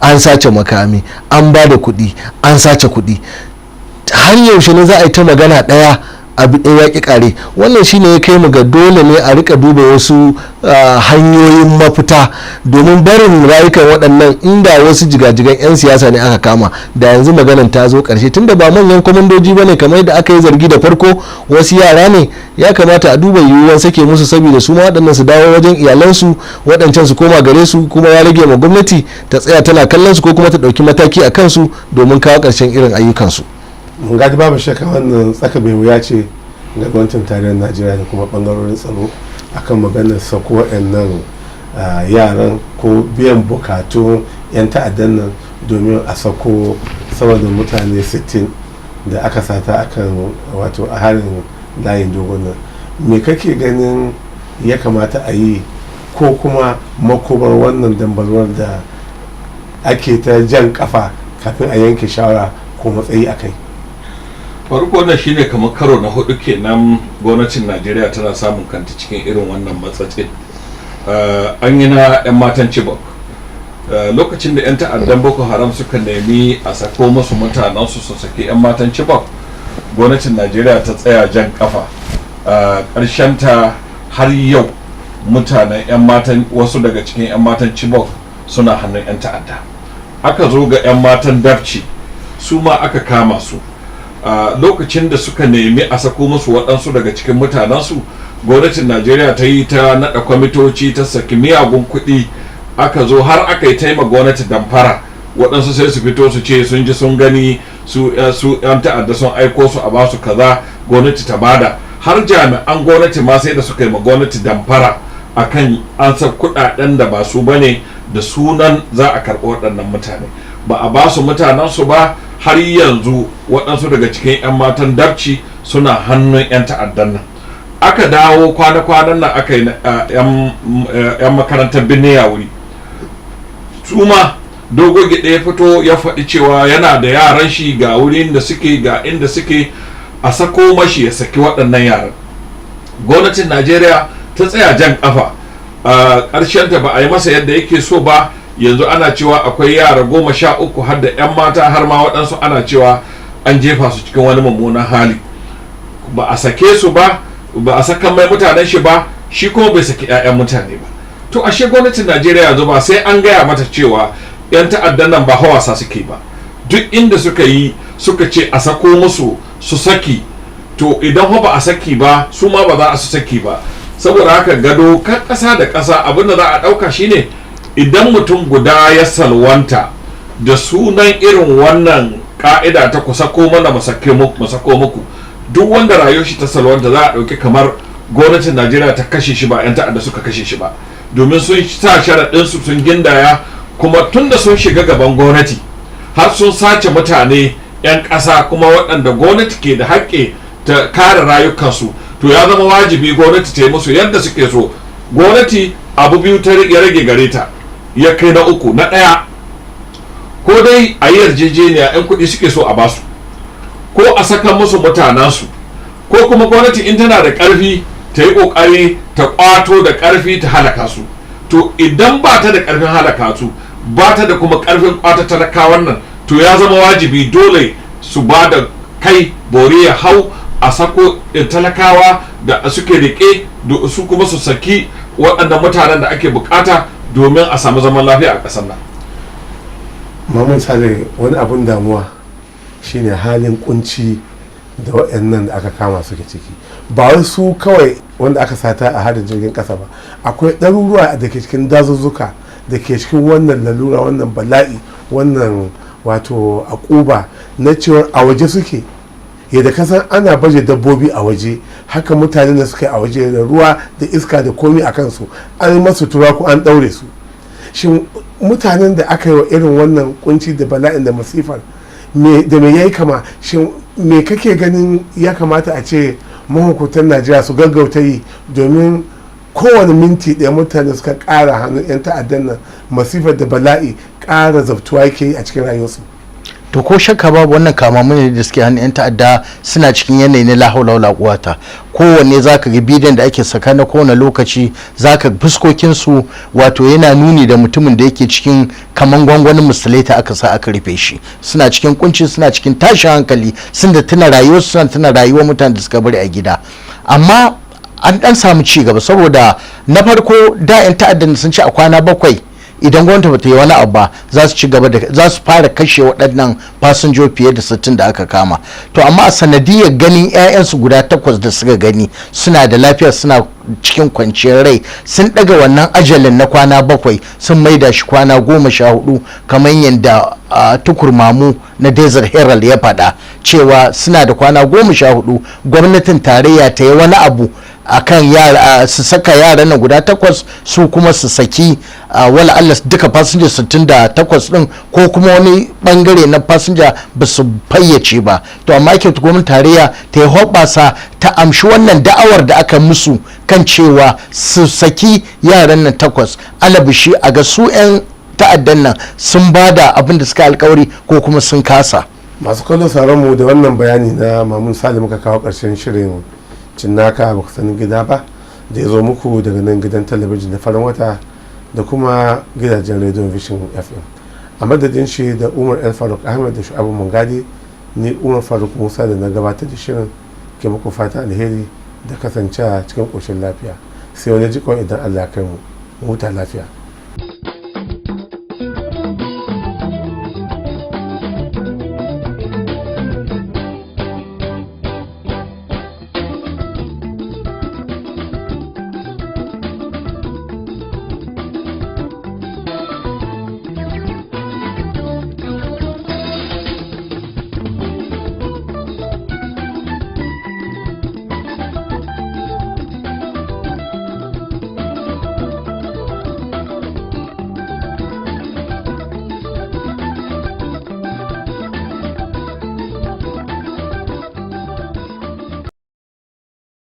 an sace makami, an ba da kuɗi, an sace kuɗi. Har yaushe ne za a yi ta magana ɗaya? Abu ɗaya ya ƙi ƙare. Wannan shine ya kai mu ga dole ne a rika duba wasu hanyoyin mafita, domin barin rayukan waɗannan, inda wasu jigajigan 'yan siyasa ne aka kama, da yanzu maganan ta zo ƙarshe. Tunda ba manyan kwamandoji ba ne kamar yadda aka yi zargi da farko, wasu yara ne, ya kamata a duba yiwuwar sake musu, saboda su ma waɗannan su dawo wajen iyalansu, waɗancan su koma gare su. Kuma ya rage ma gwamnati ta tsaya tana kallon su ko kuma ta ɗauki mataki a kansu domin kawo ƙarshen irin ayyukansu. Mun gaji, babu shakka wannan tsaka mai wuya ce ga gwamnatin tarayyar Najeriya da kuma bangarorin tsaro akan maganar sako waɗannan yaran ko biyan bukatun 'yan ta'addan nan domin a sako sama da mutane 60 da aka sata akan wato a harin layin dogon nan. Me kake ganin ya kamata a yi, ko kuma makomar wannan dambarwar da ake ta jan kafa kafin a yanke shawara ko matsayi a kai? Farko, wannan shine kamar karo na hudu kenan gwamnatin Najeriya tana samun kanta cikin irin wannan matsatsin. An yi na 'yan matan Chibok. Lokacin da 'yan ta'addan Boko Haram suka nemi a sako musu mutanensu, su saki 'yan matan Chibok, gwamnatin Najeriya ta tsaya jan kafa. Ta har yau mutanen 'yan matan, wasu daga cikin 'yan matan Chibok suna hannun 'yan ta'adda. Aka zo ga 'yan matan Dabci, su ma aka kama su. Lokacin da suka nemi a sako musu waɗansu daga cikin mutanensu, gwamnatin Najeriya ta yi ta naɗa kwamitoci, ta saki miyagun kuɗi, aka zo har aka yi taima gwamnati damfara. Waɗansu sai su fito su ce sun ji sun gani, su 'yan ta'adda sun aiko su a ba su kaza, gwamnati ta bada. Har jami'an gwamnati ma sai da suka yi ma gwamnati damfara akan an sa kuɗaɗen da ba su bane, da sunan za a karɓi waɗannan mutane. Ba a ba su mutanensu ba. Har yanzu waɗansu daga cikin 'yan matan Dabci suna hannun 'yan ta'addan nan. Aka dawo kwana-kwanan nan aka yi 'yan makarantar Birnin Yawuri. Su ma Dogo Gide ya fito ya faɗi cewa yana da yaran shi, ga wurin da suke, ga inda suke, a sako mashi ya saki waɗannan yaran. Gwamnatin Najeriya ta tsaya jan kafa. A ta ba a yi masa yadda yake so ba. Yanzu ana cewa akwai yara 13, har da 'yan mata, har ma waɗansu ana cewa an jefa su cikin wani mummunan hali. Ba a sake su ba, ba a saka mai mutanen shi ba, shi kuma bai saki 'ya'yan mutane ba. To ashe gwamnatin Najeriya yanzu ba sai an gaya mata cewa 'yan ta'addan nan ba hawasa suke ba. Duk inda suka yi suka ce a sako musu, su saki. To idan ba a saki ba, su ma ba za a su saki ba. Saboda haka gado kan ƙasa da ƙasa, abin da za a ɗauka shine idan mutum guda ya salwanta da sunan irin wannan ka'ida ta ku sako mana mu sako muku, duk wanda rayuwar shi ta salwanta za a ɗauki kamar gwamnatin Najeriya ta kashe shi, ba 'yan ta'adda suka kashe shi ba, domin sun sa sharaɗinsu sun gindaya. Kuma tun da sun shiga gaban gwamnati har sun sace mutane 'yan ƙasa, kuma waɗanda gwamnati ke da haƙƙi ta kare rayukansu, to ya zama wajibi gwamnati ta yi musu yadda suke so. Gwamnati abu biyu ta ya rage gare ta, ya kai na uku. Na ɗaya, ko dai a yi yarjejeniya, 'yan kuɗi suke so a basu, ko a saka musu mutanensu, ko kuma gwamnati in tana da ƙarfi ta yi ƙoƙari ta ƙwato da ƙarfi ta halaka su. To idan ba ta da ƙarfin halaka su, ba ta da kuma ƙarfin ƙwata talakawan nan, to ya zama wajibi dole su ba da kai bore ya hau, a sako talakawa da suke riƙe su, kuma su saki waɗannan mutanen da ake bukata domin a samu zaman lafiya a ƙasar nan. Mamun Sale, wani abun damuwa shine halin kunci da waɗannan da aka kama suke ciki. Ba wai su kawai wanda aka sata a harin jirgin ƙasa ba, akwai ɗaruruwa da ke cikin dazuzzuka da ke cikin wannan lalura, wannan bala'i, wannan wato akuba na cewar a waje suke. Yadda kasan ana baje dabbobi a waje, haka mutanen da suka yi a waje da ruwa da iska da komi a kansu, an yi masu turaku, an ɗaure su. Shin mutanen da aka yi wa irin wannan kunci da bala'in da masifar da me yayi kama, shin me kake ganin ya kamata a ce mahukuntan Najeriya su gaggauta yi, domin kowane minti ɗaya mutane suka ƙara hannun 'yan ta'addan nan, masifar da bala'i ƙara zabtuwa yake yi a cikin rayuwarsu? To, ko shakka babu, wannan kamamu ne da suke hannun 'yan ta'adda suna cikin yanayi na lahaula wala quwata. Kowanne zaka ga bidiyon da ake saka na kowane lokaci, zaka fuskokin su, wato yana nuni da mutumin da yake cikin kaman gwangwanin musuleta aka sa aka rufe shi. Suna cikin kunci, suna cikin tashin hankali, sun da tuna rayuwar, suna tuna rayuwar mutanen da suka bari a gida. Amma an dan samu ci gaba, saboda na farko da 'yan ta'addan sun ci a kwana 7, idan gwamnati ba ta yi wani abu ba, za su ci gaba da za su fara kashe waɗannan fasinjo fiye da 60 da aka kama. To, amma a sanadiyar ganin 'ya'yansu guda takwas da suka gani suna da lafiya, suna cikin kwanciyar rai, sun ɗaga wannan ajalin na kwana 7, sun maida shi kwana 14, kamar yadda Tukur Mamu na Desert Herald ya faɗa cewa suna da kwana 14 gwamnatin tarayya ta yi wani abu akan yara, su saka yaran nan guda takwas, su kuma su saki wala Allah duka fasinja 68 din ko kuma wani bangare na fasinja, ba su fayyace ba. To, amma ake gwamnatin tarayya ta yi hoɓasa ta amshi wannan da'awar da aka musu kan cewa su saki yaran nan takwas, alabishi a ga su 'yan ta'addan nan sun ba da abin da suka alkawari ko kuma sun kasa. Masu kallo sauran mu, da wannan bayani na Mamun Salim muka kawo ƙarshen shirin Cinnaka Baka Sanin Gida Ba, da ya zo muku daga nan gidan talabijin na farin wata da kuma gidajen rediyon Vision FM. A madadin shi da Umar El Faruk Ahmed da Shu'abu Mungadi, ni Umar Faruk Musa da na gabatar da shirin ke muku fata alheri da kasancewa cikin ƙoshin lafiya. Sai wani jikon idan Allah kai mu. Huta lafiya.